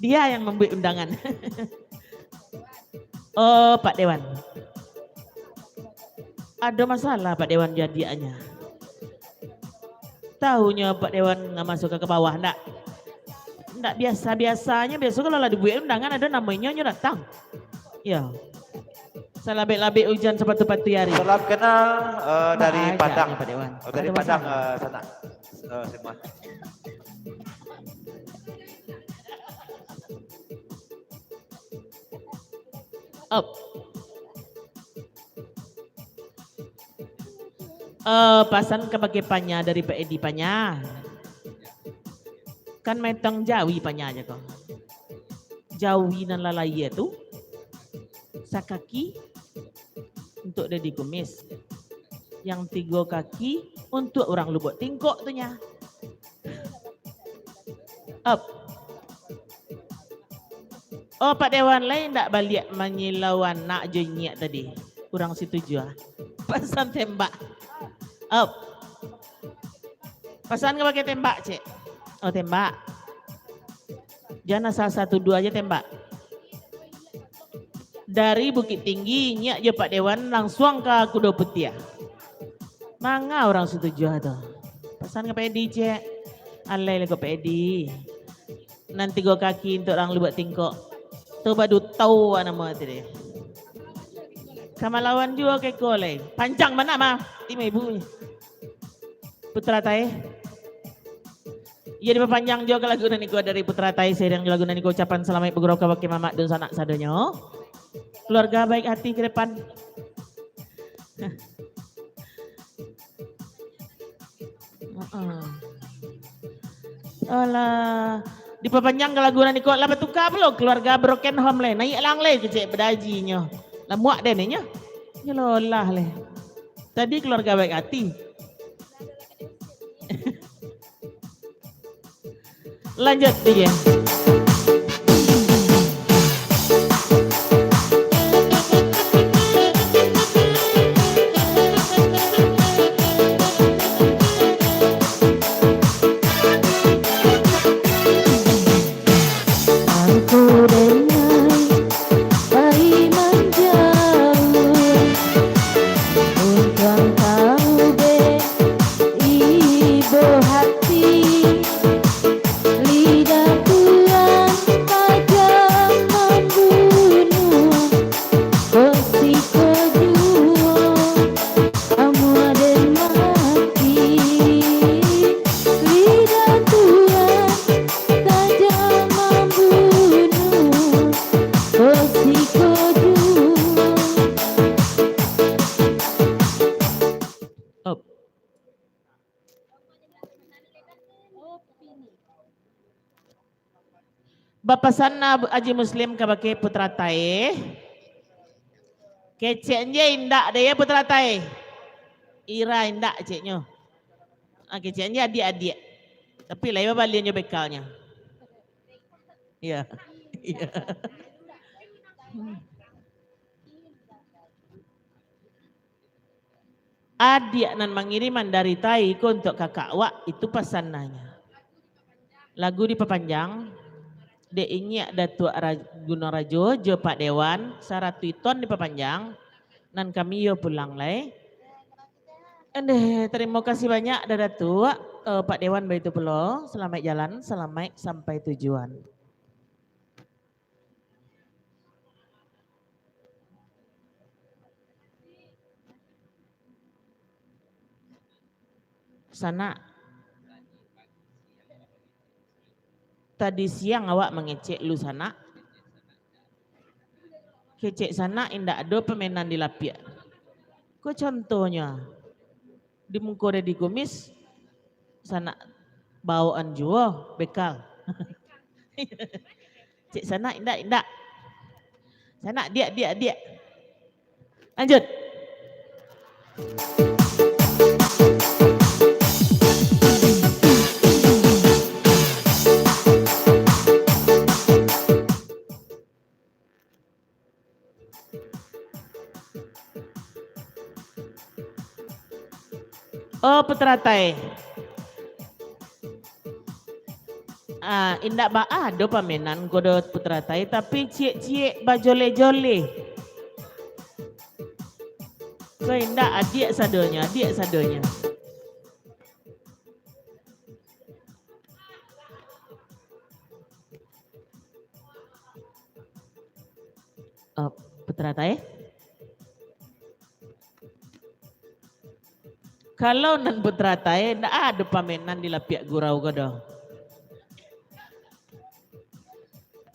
Dia yang mambuek undangan. Oh, Pak Dewan. Ado masalah Pak Dewan jo adiaknyo. Tahunyo Pak Dewan ngamasuak ka bawah, ndak? Ndak biasa-biasanyo, biaso kalau lah dibuek undangan ado namo inyo, inyo datang. Iyo. Salabek-labek ujan sapatu-patu ari. Salam kenal, eh, dari Padang. Pak Dewan. Oh, dari Padang, eh, sana. Eh, semua. Op. Eh, pasan kabake Panya dari Pak Edi, Panya. Kan maetong jawi Panya aja ko. Jawi nan lah layie tu, sakaki untuak Dedi Kumis. Yang tigo kaki untuak urang Lubuak Tingkok tu nya. Op. Oh, Pak Dewan lai ndak baliak manyilau anak jo inyiak tadi. Kurang satuju ah. Pasan tembak. Op. Pasan ka pakai tembak, cek. Oh, tembak. Jan asa-asa tuduah aja tembak. Dari Bukittinggi, inyiak jo Pak Dewan langsuang ka Kudo Putiah. Manga urang satuju tu. Pasan ka Pak Edi, cek. Alai lah ko Pak Edi. Nan tigo kaki untuak urang Lubuak Tingkok. Tu badutau namo tu deh. Ka malawan juo ka iko lai. Panjang bana mah. Timo ibu ni. Putra Tae. Iyo, dipapanjang juo ka lagu nan iko dari Putra Tae, sairing jo lagu nan iko, ucapan salamaik bagurau kabake mamak dunsanak sadonyo. Keluarga baik hati ke depan. Heeh. Alah, dipapanjang ka lagu nan iko, lah batuka pulo keluarga broken home lai. Naiak lang lai kecek badajinyo. Lah muak den inyo. Nyo lolah lai. Tadi keluarga baik hati. Lanjut, D J. Angku denai pai manjauah, untuang taubek ibo hati. Lidah Tuhan tajam mambunuah, kok siko juo amuah den mati. Lidah Tuhan tajam mambunuah, kok siko juo. Op. Bapasan Abu Haji Muslim kabake Putra Tae. Kecek je indak deh ya Putra Tae. Ira indak ceknyo. Ah, kecek je adiak-adiak. Tapi lai babalian jo bekalnyo. Iya. Iya. Adiak nan mangiriman dari Tai ko untuak kakak awak, itu pasannyo. Lagu dipapanjang, dek inyiak Datuak Ra-, Gunong Rajo jo Pak Dewan, saratuih ton dipapanjang, nan kami yo pulang lai. Endeh, tarimo kasih banyak, Da Datuak, eh, Pak Dewan baitu pulo, salamaik jalan, salamaik sampai tujuan. Sanak. Tadi siang awak mangecek lu, sanak. Kecek sanak indak ado pamenan di lapiak. Ko contohnyo, di muko Dedi Kumis, sanak bawoan juo bekal. Cek sanak indak, indak. Sanak diak, diak, diak. Lanjut. Oh, Putra Tae. Ah, indak baa ado pamenan ko do Putra Tae, tapi ciek-ciek bajole-jole. Ko indak, adiak sadonyo, adiak sadonyo. Eh, Putra Tae? Kalau nan Putra Tae, ndak ado pamenan di lapiak gurau ko doh.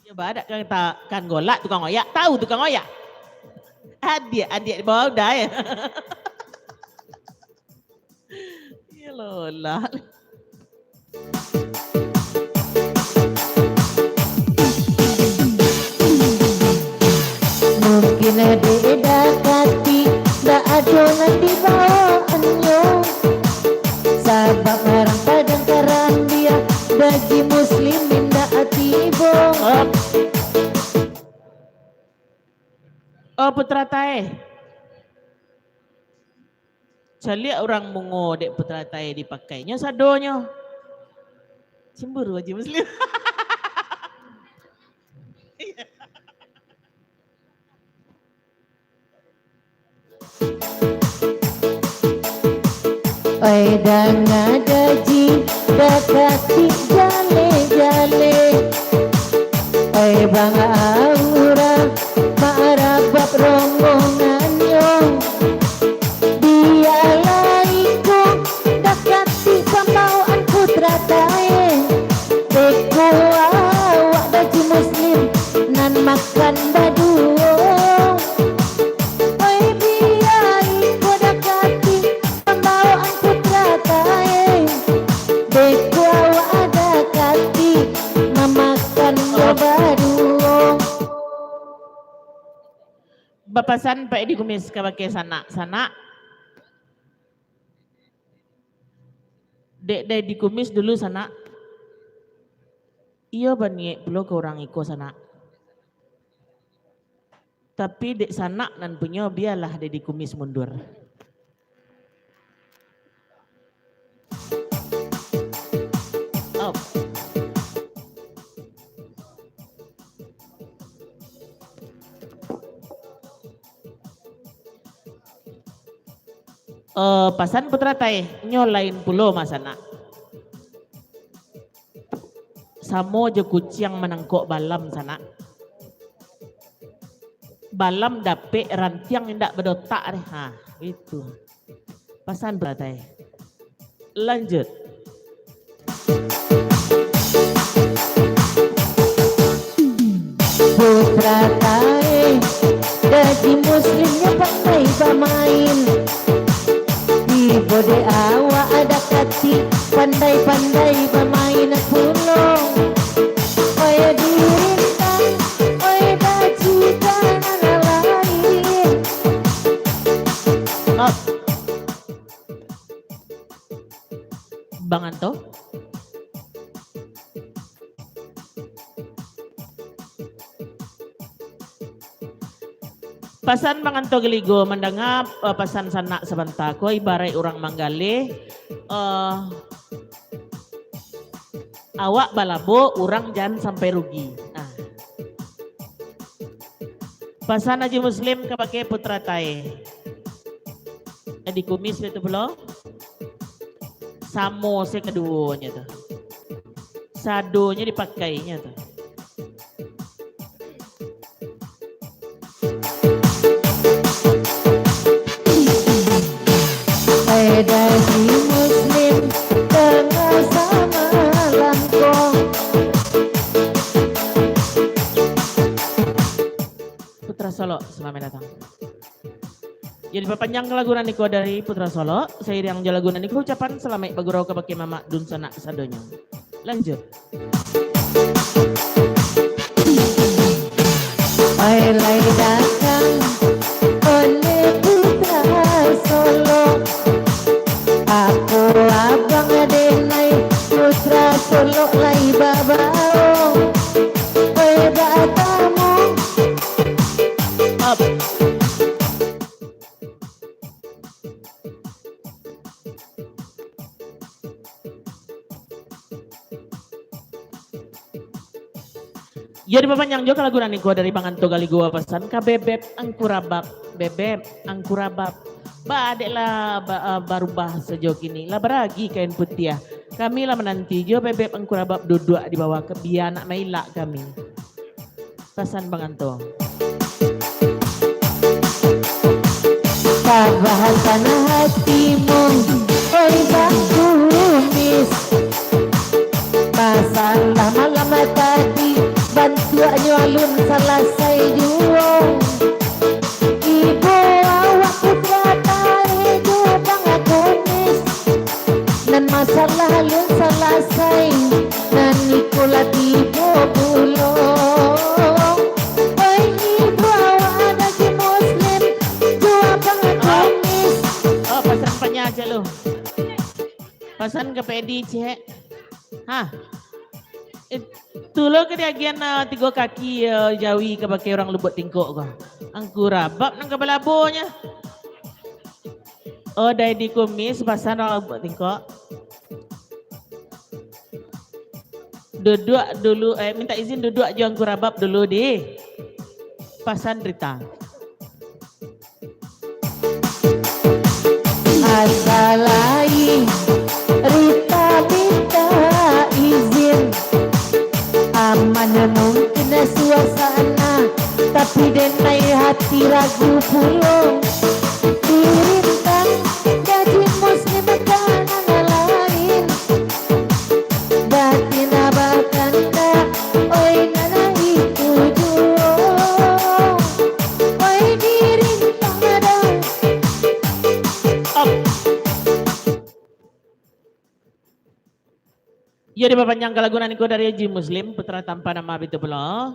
Yo, badak kan, ta-, kan golak tukang oyak, tahu tukang oyak? Adiak, adiak di bawah udah, ya. Iyolah. Mungkin dek Dakati ndak ado nan dibawannyo, sabab urang Padang Karambia, Daji Muslim indak tibo. Oh, Putra Tae. Caliak urang mungo dek Putra Tae dipakainyo sadonyo. Cemburu Haji Muslim. Oi, danga Daji, Dakati jale-jale. Oi, Bang Aura, marabab rombongannyo. Bialah iko Dakati pambawaan Putra Tae. Beko awak Daji Muslim nan makan baduo. Oi, bia iko Dakati pambawaan Putra Tae. Beko awak Dakati mamakannyo baduo. Bapasan Pak Edi Kumis kabake sanak-sanak. Dek Dedi Kumis dulu, sanak. Iyo baniek pulo ka urang iko, sanak. Tapi dek sanak nan punyo, bialah Dedi Kumis mundur. Op. Eh, pasan Putra Tae, nyo lain pulo, Mas, sanak. Samo jo kuciang manangkok balam, sanak. Balam dapek, rantiang indak badotak deh. Ha, itu. Pasan Putra Tae. Lanjut. Putra Tae, Dedi Muslimnyo pandai bamain. Tibo dek awak Dakati, pandai-pandai bamain pulo. Oi dirintang, oi bajikan nan lain. Up. Bang Anto. Pasan Bang Anto Geligo, mandanga, eh, pasan sanak sabanta ko ibaraik urang manggaleh, eh, awak balabo, urang jan sampai rugi. Nah. Pasan Haji Muslim kabake Putra Tae. Eh, di kumis itu pulo. Samo se kaduonyo tu. Sadonyo dipakainyo tu. Eda si Muslim tangah samalam ko. Putra Solok, salamaik datang. Jadi, bapanjang lagu nan iko dari Putra Solok, sairiang jo lagu nan iko ucapan salamaik bagurau kabake mamak dunsanak sadonyo. Lanjut. Ai lai datang oleh Putra Solok. Apo abang denai Putra Solok lai babao. Oi, batamu. Up. Yo, dipapanjang jo ka lagu nan iko dari Panganto Gali Gua, pasan ka Bebeb Angkurabab. Bebeb Angkurabab. Ba, dek lah ba-, ah, barubah sajo kini. Lah baragi kain putiah. Kami lah mananti jo Bebeb Angkurabab duduak di bawah ka bia nak mailak kami. Pasan Panganto. Kabahasan hatimu, oi Bang Kumis. Masalah malam tadi, bantuaknyo alun salasai juo. Ibo awak Putra Tae jo Bang Kumis. Nan masalah alun salasai, nan iko lah tibo pulo. Oi, ibo awak Haji Muslim, jo Abang Kumis. Oh, pasan panya aja lu. Pasan ka Pedi, cek. Hah? Eh, tu lo ka diagian, ah, tigo kaki, ah, jawi kabake urang Lubuak Tingkok ko. Angkurabab nan ka balabonyo. Oh, Daidi Kumis, pasan urang Lubuak Tingkok. Duduak dulu, eh, minta izin duduak jo Angkurabab dulu, di. Pasan Rita. Asa lai Rita minta izin. Aman mungkin suasana, tapi denai hati ragu pulo. Dirintang Haji Muslim ka nan lain. Batin abah kandak, oi, nan itu juo. Oi, dirintang ado. Up. Yo, dipapanjang ka lagu nan iko dari Haji Muslim, Putra Tanpa Nama bitu pulo.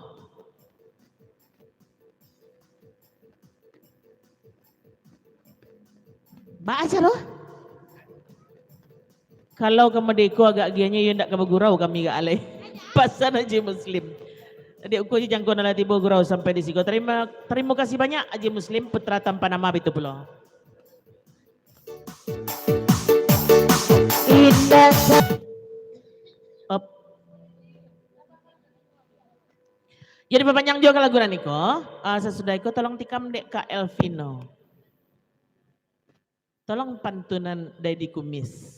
Baa caro? Kalau ka mode ko agak agiahnyo, iyo ndak ka bagurau kami agak alai. Pasan Haji Muslim. Dek uko jangko nan lah tibo gurau sampai di siko. Tarimo, tarimo kasih banyak Haji Muslim, Putra Tanpa Nama bitu pulo. Indah sa- Op. Jadi, bapanjang juo ka lagu nan iko. Ah, sasudah iko, tolong tikam dek Kak Elvino. Tolong pantunan Daidi Kumis.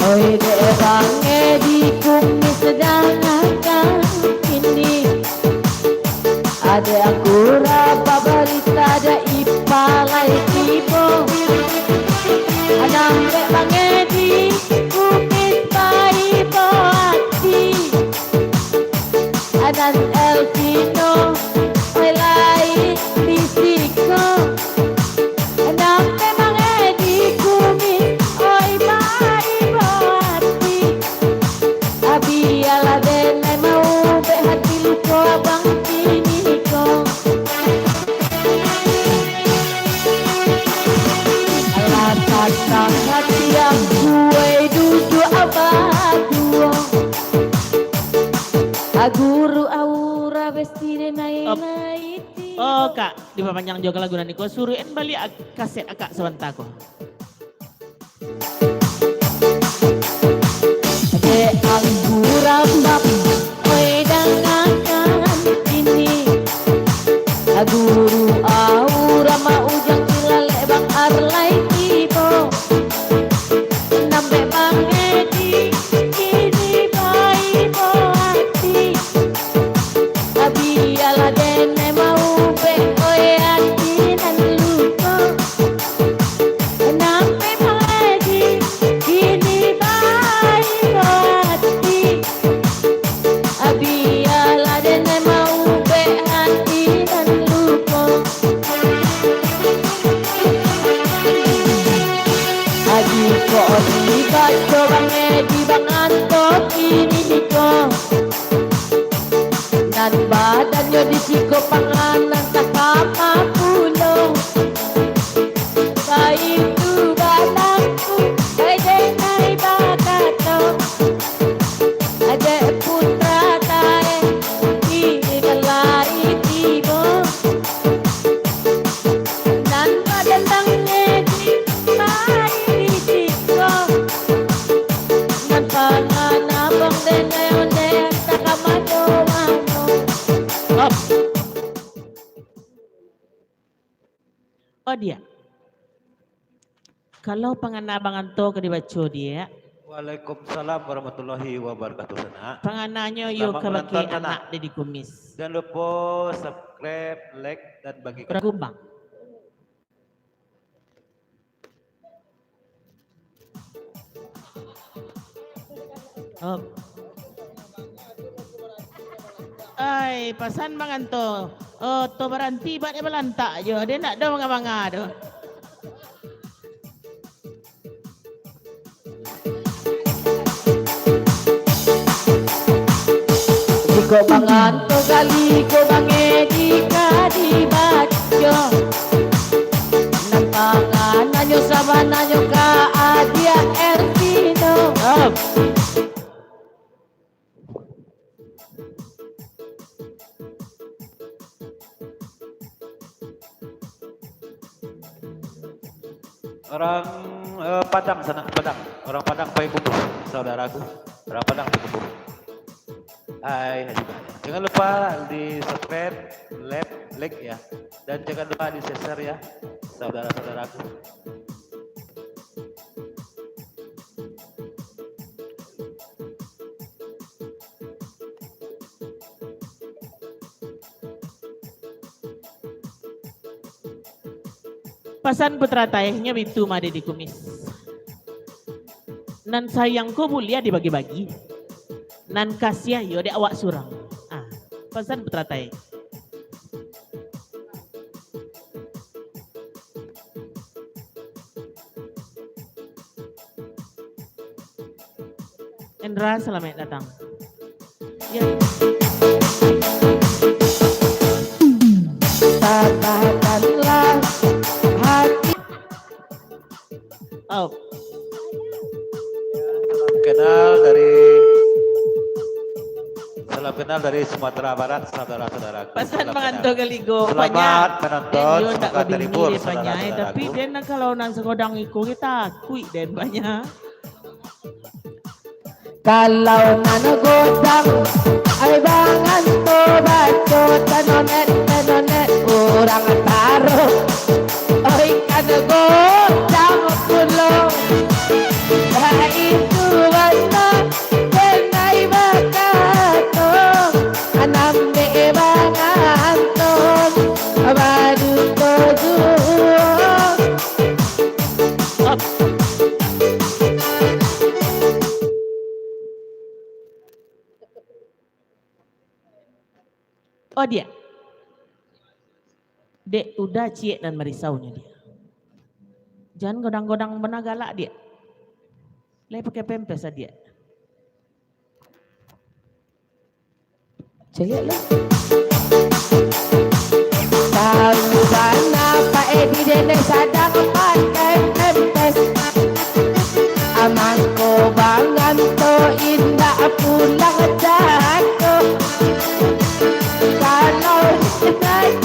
Oi, dek Bang Edi Kumis, dangakan ini. Ado angkura babarita, ado ipalai tibo. Anam dek Bang Edi Kumis baibo ati. Anan Elvino, oi, lai di siko. Nan memang Edi Kumis, oi, baibo ati. Abialah denai maubek hati luko abang kini ko. Alah patang hati angku, oi, duduak baduo. Aguru aura besti denai. Up. Lai Oh, Kak, dipapanjang jo ka lagu nan iko, suruahan baliak ak-, kaset Akak sabanta ko. Dek Angku Rambam, oi dangakan kini, Guru Aura Maujang Cilalek Bang Arlai tibo. Nambek Bang Edi, kini baibo ati. Bialah denai maubek, oi ati nan luko. Nambek Bang Edi, kini baibo ati. Bialah denai maubek ati nan luko. Adi ko dibaco Bang Edi Bang Anto kini ko. Nan badannyo di siko panganan takama pulo. Baitu balangku, oi denai bakato. Dek Putra Tae, kini kan lai tibo. Nan badan Bang Edi, mari di siko. Nan pangan abang denai onde, antah ka mano-mano. Up. Oh, diak. Kalau pangana Bang Anto ka dibaco, diak. Waalaikumsalam warahmatullahi wabarakatuh, sanak. Pangananyo yo kabake anak Dedi Kumis. Selamat menonton, sanak. Jangan lupa subscribe, like, dan bagikan. Ragumbang. Oh. Ai, pasan Bang Anto. Oh, to baranti, bat dia balantak jo. Dia ndak do manga-manga do. Jikok Bang Anto gali ko Bang Edi ka dibaco. Nan pangananyo sabananyo ka Adia Ervino. Up. Orang, eh, Padang sana, Padang. Orang Padang Payakumbuh, saudaraku. Orang Padang Payakumbuh. Hai, hai, sudah. Jangan lupa di subscribe, like, like ya. Dan jangan lupa di share ya, saudara-saudaraku. Pasan Putra Taeh nyo bitu mah Dedi Kumis. Nan sayang ko buliah dibagi-bagi. Nan kasiah yo dek awak surang. Ah, pasan Putra Taeh. Endra, salamaik datang. Ya. Patahkanlah hati. Oh. Salam kenal dari, salam kenal dari Sumatera Barat, saudara-saudaraku. Pasan Salam kenal. Manganto galigo, Selamat banyak. Menonton, Dia semoga ndak terhibur, babini, dia banyak, saudara-saudaraku. Tapi dia nak kalau nang sagodang iko, kita akui den banyak. Kalau nan godang, ai banganto baco, tanonet, tanonet, urang taro. Oi, kan godang pulo. Baitu bana, denai bakato, anam dek banganto, baduto juo. Oh, dia. Dek, udah ciek nan merisaunyo, dia. Jan godang-godang bana galak, dia. Lai pakai pempes, dia. Caliak lah. Tahu bana Pak Edi, dek sadang pakai pempes. Amangko banganto indak pulang cako. Kalau naik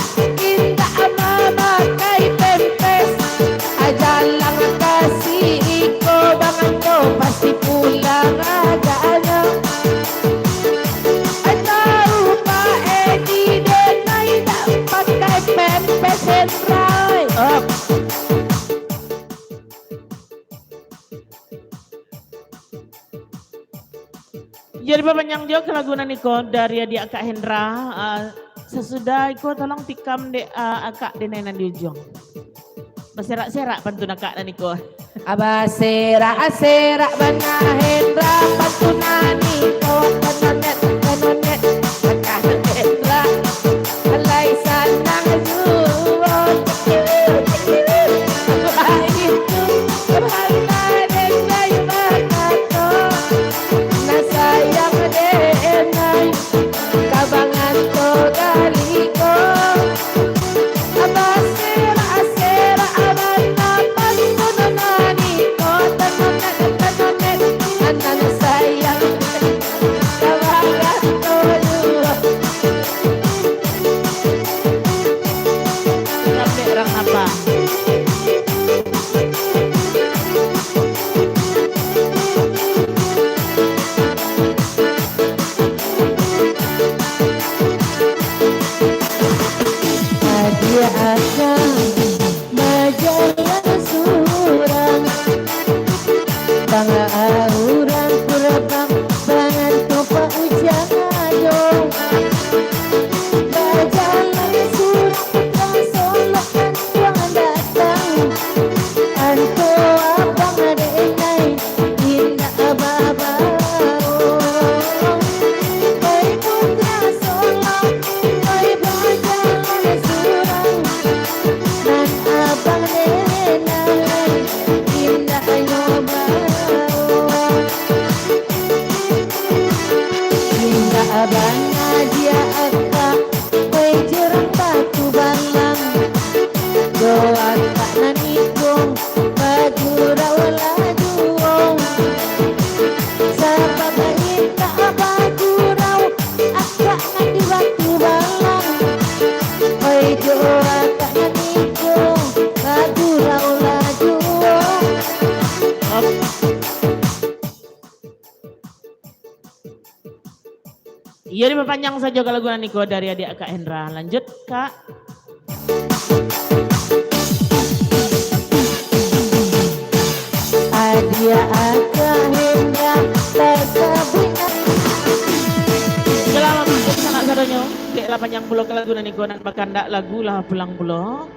Panjang jo ka lagu nan iko dari adiak Akak Hendra. Ah, sasudah iko tolong tikam dek, ah, akak denai nan di ujuang. Baserak-serak pantun akak nan iko. Abah serak-serak bana Hendra, pantun nan iko, tanonet, tanonet, bana Hendra. Alai sanang juo. Baitu, bana denai bakato, nan sayang denai. Kabangan ko gali ko, baserak-serak abana pantun nan iko, tanonet, tanonet, nan sayang, kabangan ko juo. Sampai urang apa? Adiak akak bajalan surang, bangak urang kurabang, bangan topak ujan ajo. Bajalan surang putra Solok anduang datang, anto abang denai indak babao. Oi putra Solok, oi bajalan surang, nan abang denai indak nyo bao. Indak bana adiak akak, oi jurang Batu Balang. Jo akak nan iko, bagurau lah juo. Sabab indak bagurau akak nan di Batu Balang. Oi jo akak nan iko, bagurau lah juo. Iyo, dipapanjang sajo ka lagu nan iko dari adiak Kak Hendra. Lanjut, Kak. Adiak Kak Hendra, tasabuik. Sanak sadonyo, kek lah panjang pulo ka lagu nan iko, nan bakandak lagu lah pulang pulo.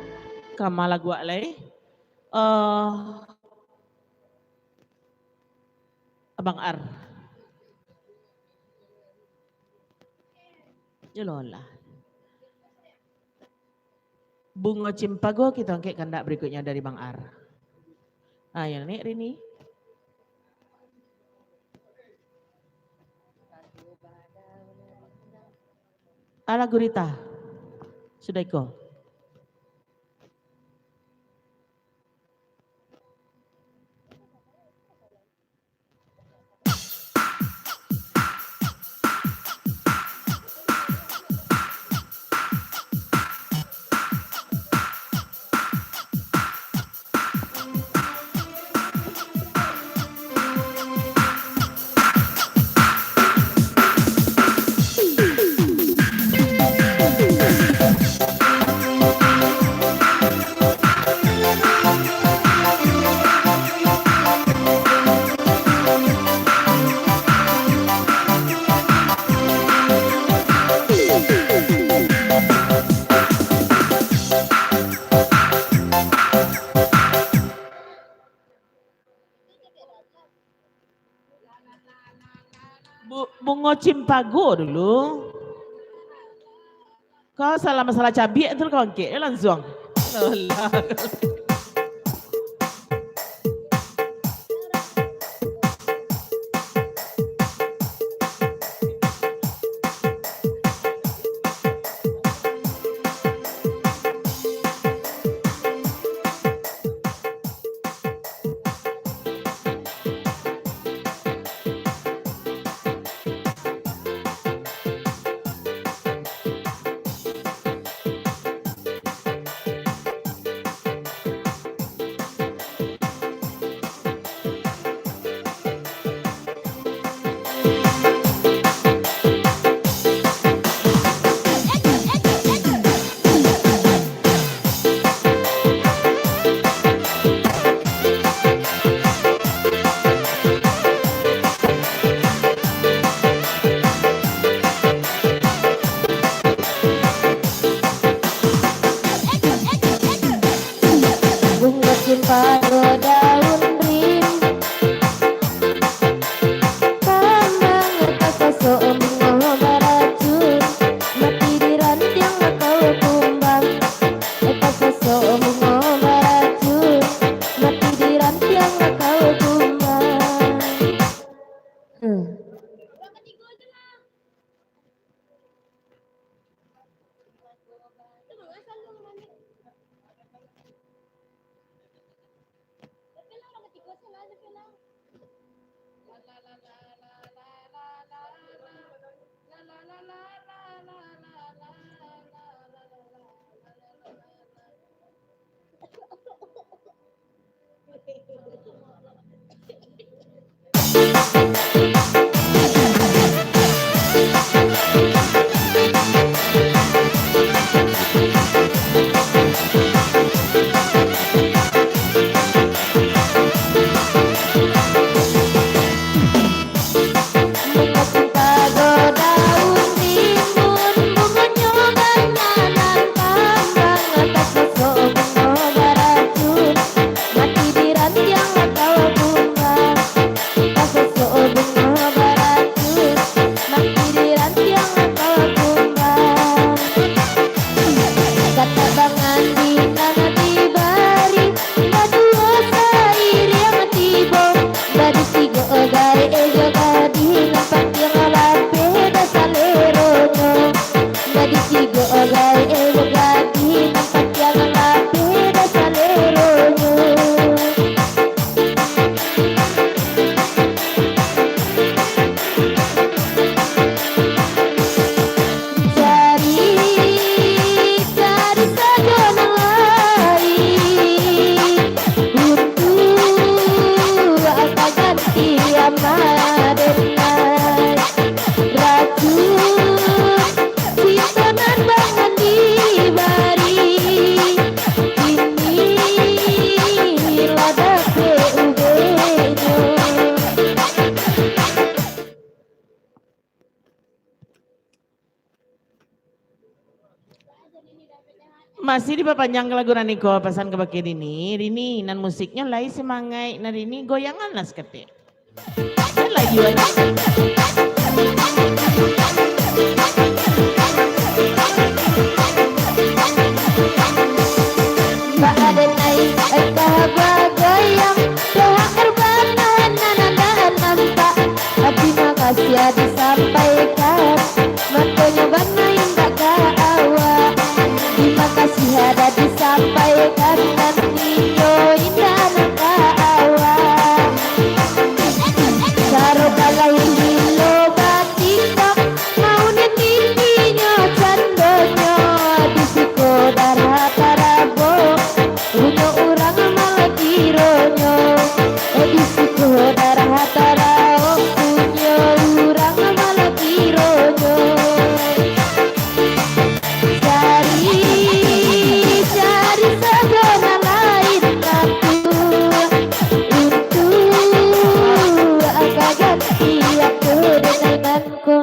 Kama lagu wak lai. Eh, Abang Ar. Jololah. Bungo Cimpago kito angkek kandak berikutnya dari Bang Ar. Ayo, Nek Rini. Ala gurita. Sudah iko. Bu-, Bungo Cimpago dulu. Kau salah masalah cabiak tu kau angkek je langsuang. Alah. Masih dipapanjang ka lagu nan iko, pasan kabake Dini. Dini, nan musiknyo lai semangaik, nah Dini, goyanganlah saketek. Kan lagi banyak. Bak aden ai, eh, ka bagoyang, doa urang nan andak nampak. Tarimo kasih disampaikan, makonyo bana indak ka awak. Tarimo kasih disampaikan, nan inyo indak nan ka awak. Caro balai gilo batiktok, maunin intinyo candonyo, di siko darah tarabok. Punyo urang malah kironyo, eh, di siko darah taraok. Punyo urang malah kironyo. Cari, cari sajo nan lain, Ratu, untuak ka ganti aku dek nan ko.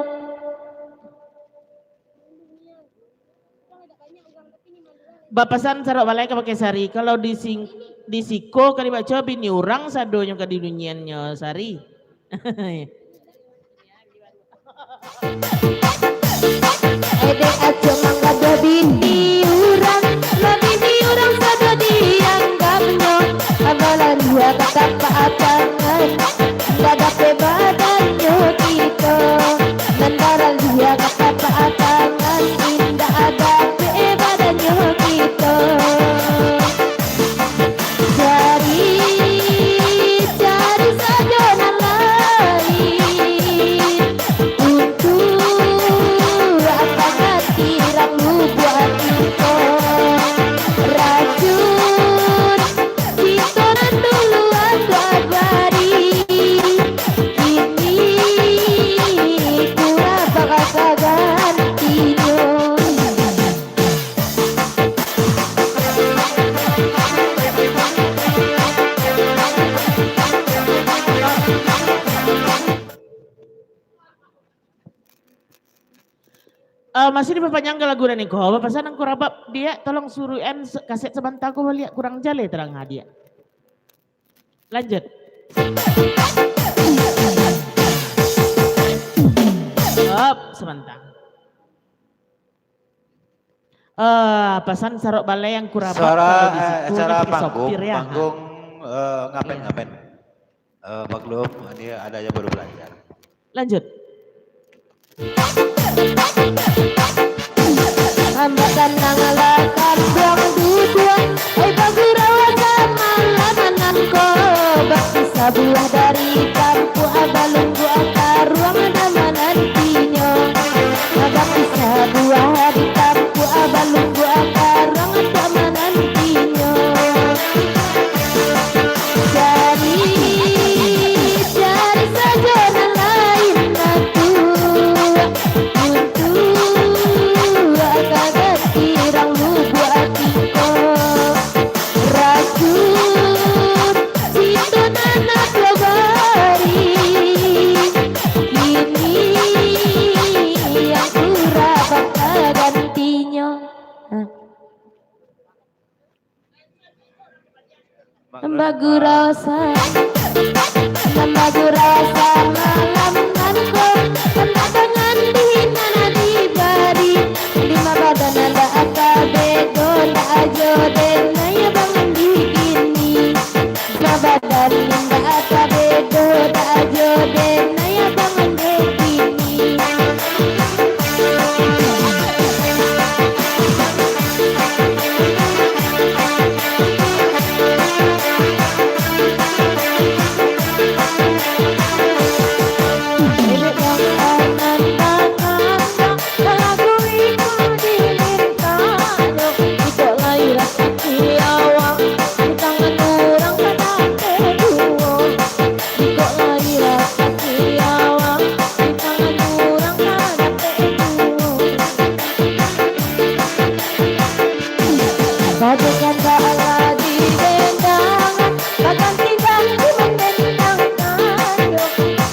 Bapasan Sarok Balai kabake Sari, kalau di sing-, di siko ka dibaco bini urang sadonyo ka dinunyiannyo Sari. Edek acok manggaduah bini urang, lah bini urang sado dianggapnyo, abalah dia ka tapak atangan. Indak dapek badannyo kito, nan baralia ka tapak atangan, indak dapek badannyo kito. Cari, cari sajo nan lain, untuak ka ganti rang lubuak kito. Racun cinto nan dulu Atuak bari, kini kurang baa ka gantinyo. Eh, masih dipapanjang ka lagu nan iko. Bapasan Angku Rabab, Diak, tolong suruikan se-, kaset sabanta ko baliak, kurang jaleh tarang, ha, Diak. Lanjut. Op, sabanta. Eh, pasan Sarok Balai Angku Rabab, suara, kalau di eh, situ acara nanti panggung, sopir, ya, ha. Panggung, eh, ngapen, iya, ngapen. Eh, maklum, ini ada yang baru belajar. Lanjut. Hamba tanang lah kanduang duduak, ai bagurau samalam nan ko, bakisah buah dari tampuak, balungguak ka ruang dama nantinyo. Bakisah buah di tampuak, balungguak ka ruang dama nantinyo. Cari, cari sajo nan lain, Ratu, untuak ka ganti rang lubuak kito. Racun cinto nan Atuak bari, kini kurang baa ka gantinyo. Hah. Bagurau sa-, nan bagurau samalam nan ko, kandak dangan di nan dibari. Limo badan ndak aka bedo, ndak ajo den nan bangun di kini. Limo badan ndak aka bedo, ndak ajo den nan bangun di kini. Jikok lai rasaki awak di tangan urang ka dapek juo. Jikok lai rasaki awak di tangan urang ka dapek juo. Bagaikan bala di dendangan, baganti-ganti mandendang tanyo.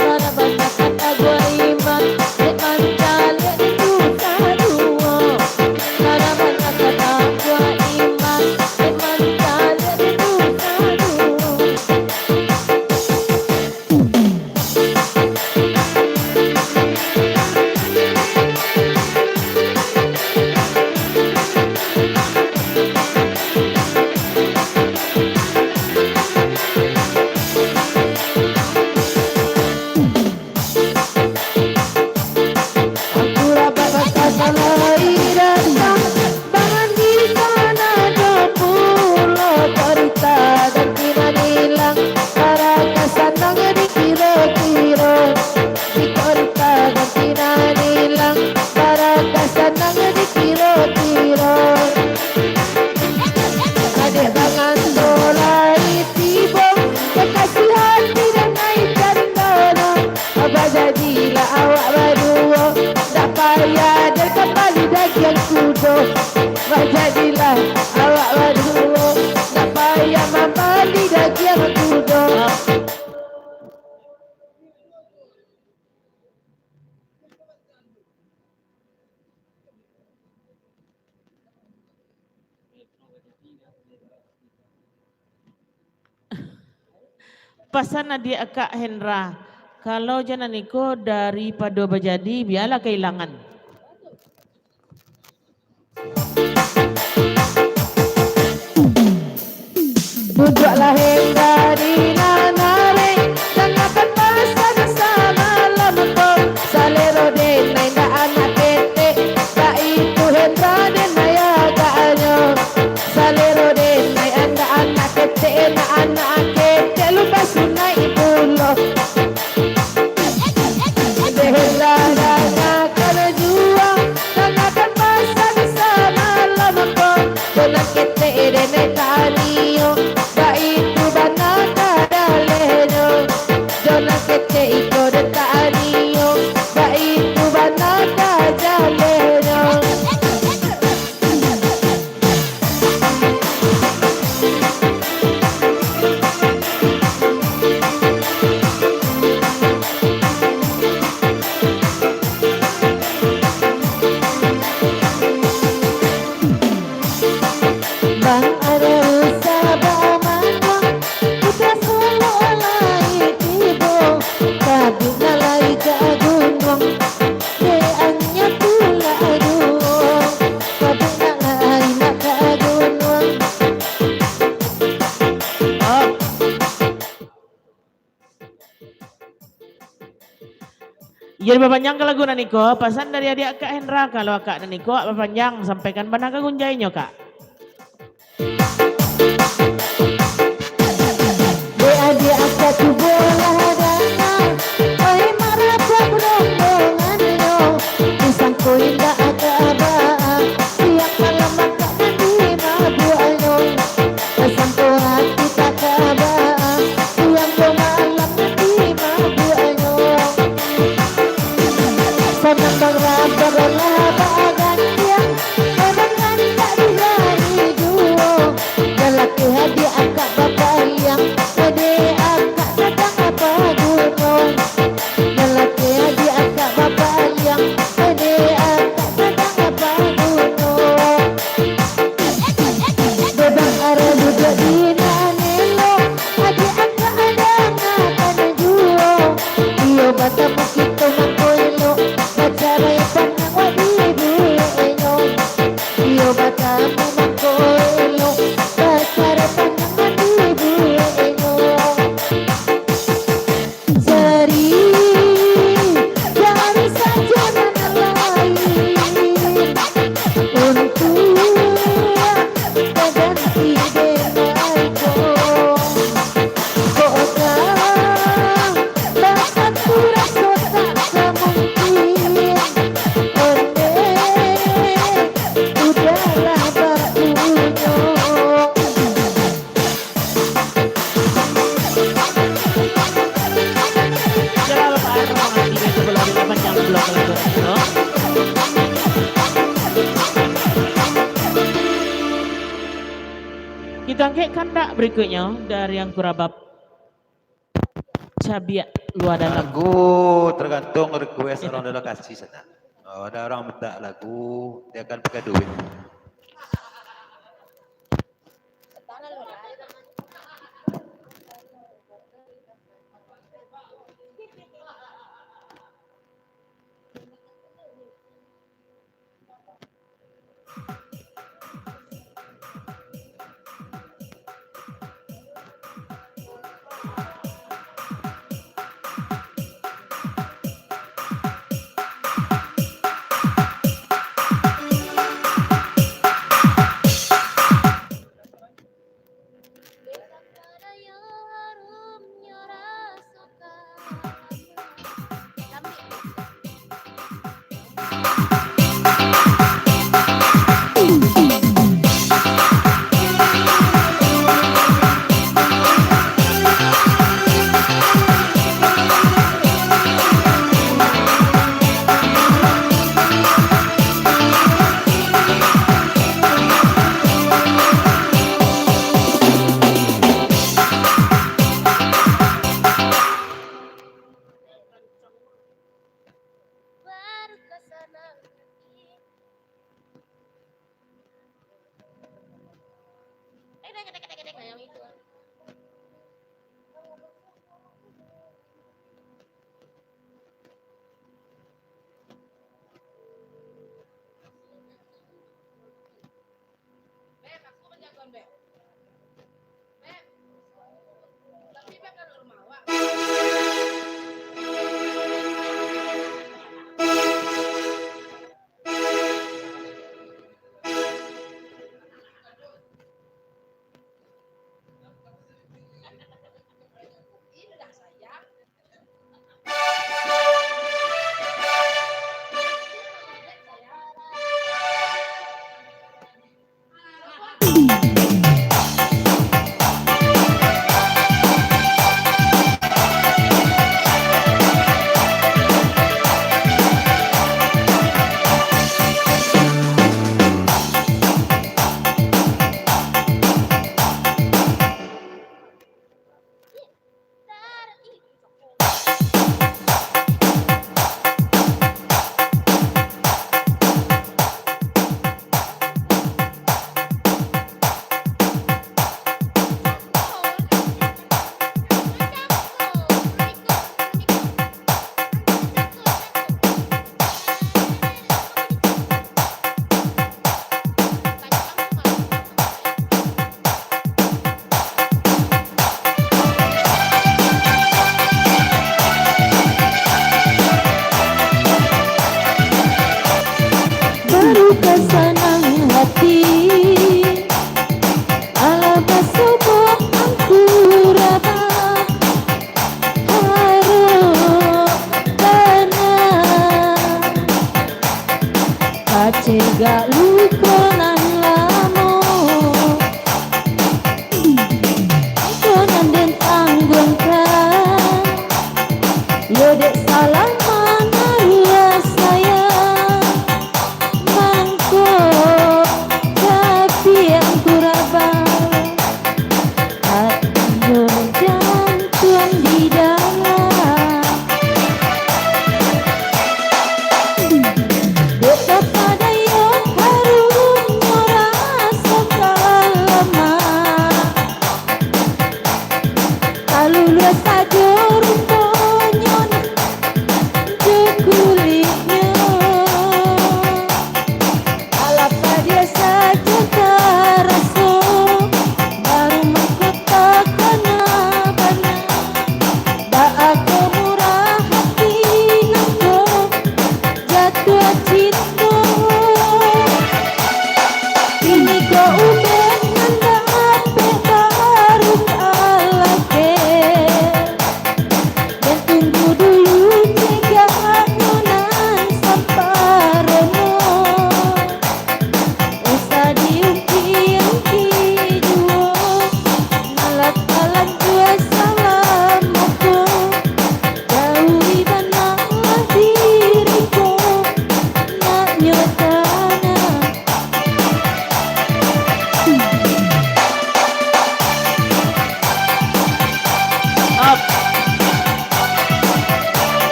Mana banyak kata gua iman, dek mancaliak di susah juo. Mana banyak kata gua Awak baduo, ndak payah mambali dagiang kudo. Pasan adiak akak Hendra, kalau jan nan iko daripado bajadi, bialah kailangan. Duduaklah Hendra di nan arek, dangakan pasan samalam ko. Salero denai ndak anak ketek, baitu Hendra denai agaknyo. Salero denai ndak anak ketek, nak anak ketek lupa sunai pulo. Hendra dangakan juo, dangakan pasan samalam ko. Jo nan ketek denai taniyo, baitu bana ka dalehnyo. Jo nan ketek iko den taniyo, baitu bana ka jalehnyo. Bang, ado usah bamanuang, puta Solo lai tibo, tabiklah lai ka gunuang, dek anyo tu lah duo, tabiklah lai nak ka gunuang. Iyo, dipapanjang ka lagu nan iko, pasan dari adiak akak Hendra, kalau akak nan iko, awak papanjang, sampaikan bana ka gunjainyo, Kak. Dek adiak akak tu bolah danga, oi marabak rombongannyo, disangko indak aka baa, siang malam akak nan dimabuaknyo. Sasangko ati takaba, siang jo malam dimabuaknyo. Sanang barabak lah bagantiang, urang nan tak dijari juo. Lalaki adiak akak bapaliang, dek akak sadang bapaguno. Lalaki adiak akak bapaliang, dek akak sadang bapaguno. Bebang arah duduak di nan elok, adiak akak dangakan juo. Iyo batamu kito mangko elok, bacarai panang wak dibueknyo. Iyo batamu mangko elok, bacarai panang wak dibueknyo. Cari, cari sajo nan lain untuak baganti denai ko. Kok ka basatu raso tak ka mungkin, ondeh udahlah bapunyo. Kita angkek kandak berikutnya dari Angku Rabab, Cabiak Lua Dalam. Lagu tergantung request orang dalam kasih sana. Kalau ada orang minta lagu, dia akan pakai duit.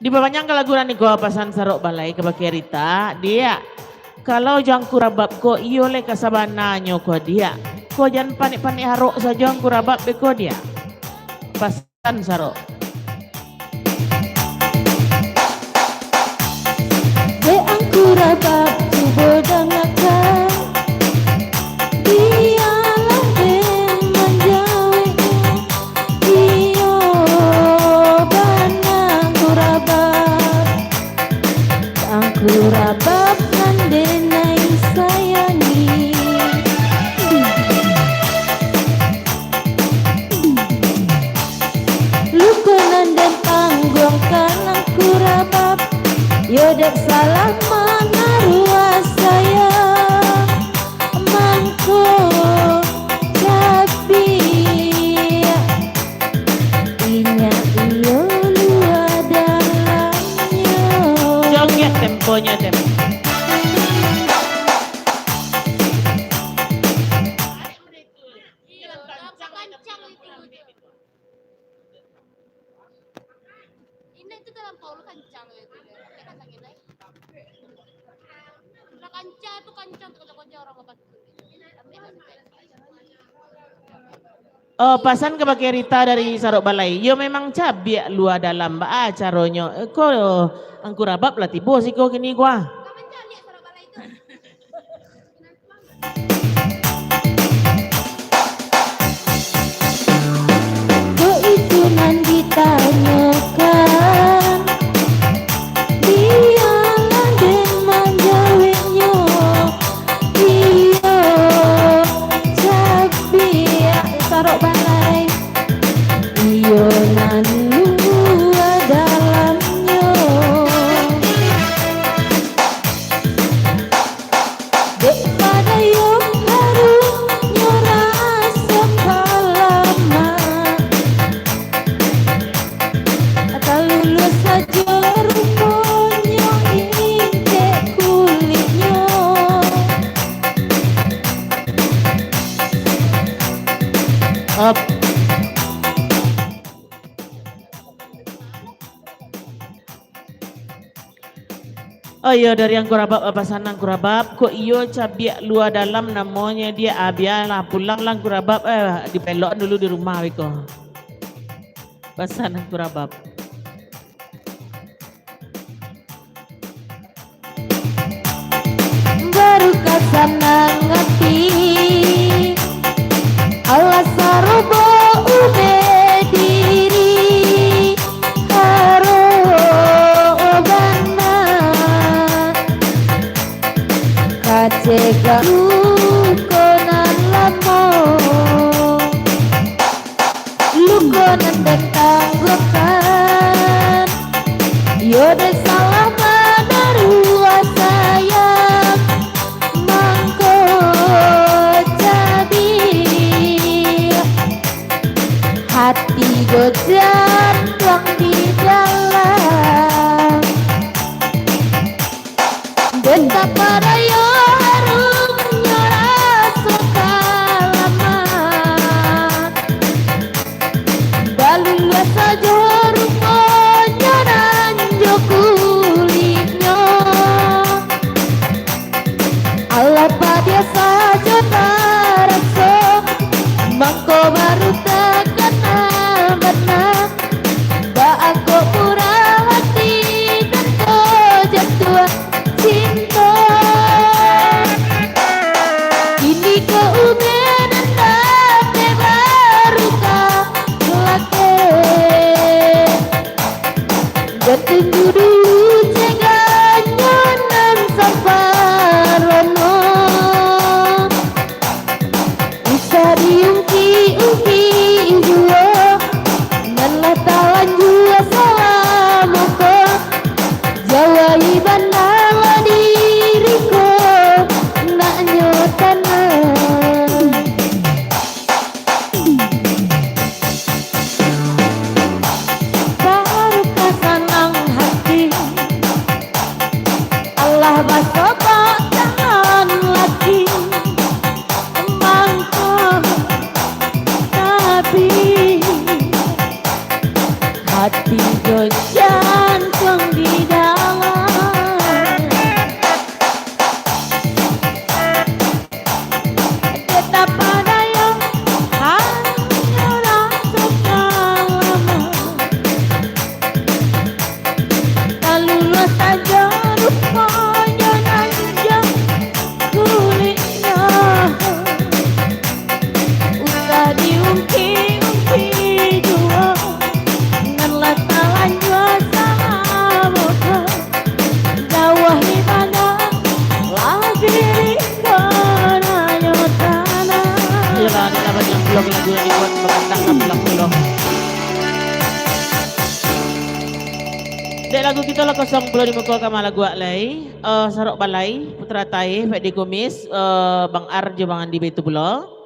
Dipabanyang ka lagu nan iko, pasan Sarok Balai kabake Rita, Diak. Kalau jo Angku Rabab ko, iyo lai ka sabananyo ko, Diak. Ko jan panek-panek harok sajo Angku Rabab beko, Diak. Pasan Sarok. Dek Angku Rabab, cubo dangakan. Bialah den manjaweknyo. Iyo bana Angku Rabab. Angku Rabab nan den ai sayangi. Luko nan den tangguangkan Angku Rabab, yo dek salah manaruah sayang. Mangko cabiak, inyak iyo lua dalamnyo. Joget temponyo, tem. Indak tu talampau lu kancang yo tu. Dia kan lagi naik. Lah kancang tu, kancang tu, kocak-kocak urang babantu. Tapi masih kancang. Oh, pasan kabake Rita dari Sarok Balai. Yo memang cabiak lua dalam, baa caronyo. Eh, ko Angku Rabab lah tibo siko kini ko ah. Kapan caliak Sarok Balai tu? Kok itu nan ditanyokan, bialah den manjaweknyo. Iyo, cabiak Sarok Balai. Iyo nan lua dalamnyo. Dek padayo harumnyo raso kalamak. Taluluah sajo ruponyo, ingkek kulitnyo. Up. Oh iyo, dari Angku Rabab, pasan Angku Rabab, kok iyo cabiak lua dalam namonyo, Diak. Ah, bialah, pulanglah Angku Rabab, eh, dipelok dulu di rumah beko. Pasan Angku Rabab. Baru ka sanang ati, alah sarobo ubek diri, harok bana ka cegak luko nan lamo. Luko nan den tangguangkan, iyo dek salah manaruah sayang, mangko jadi hati jo jantuang di dalam. Betapa rayo harumnyo raso kalamak, baluluah sajo ruponyo nan jo kulitnyo. Alah padiah sajo taraso, mangko baru takana bana. Baa kok murah ati tanto jatuah cinto. Kini ko ubek nan dapek baru ka lakek. Jan tunggu dulu ceganyo nan samparono. Usah diungkik-ungkik juo, nan lah talanjua salamo ko. Jawahi bana lah diri ko, naknyo tanang. Baru ka sanang hati, alah basobok tangan laki. Mangko tapi hati jo jantuang Lagu nan dibuek bakandang ka pulang pulo. Dek lagu kito lah kosong pulo di muko kama laguak lai. Eh, Sarok Balai, Putra Tae, Fedi Kumis, eh, Bang Ar jo Bang Andi baitu pulo.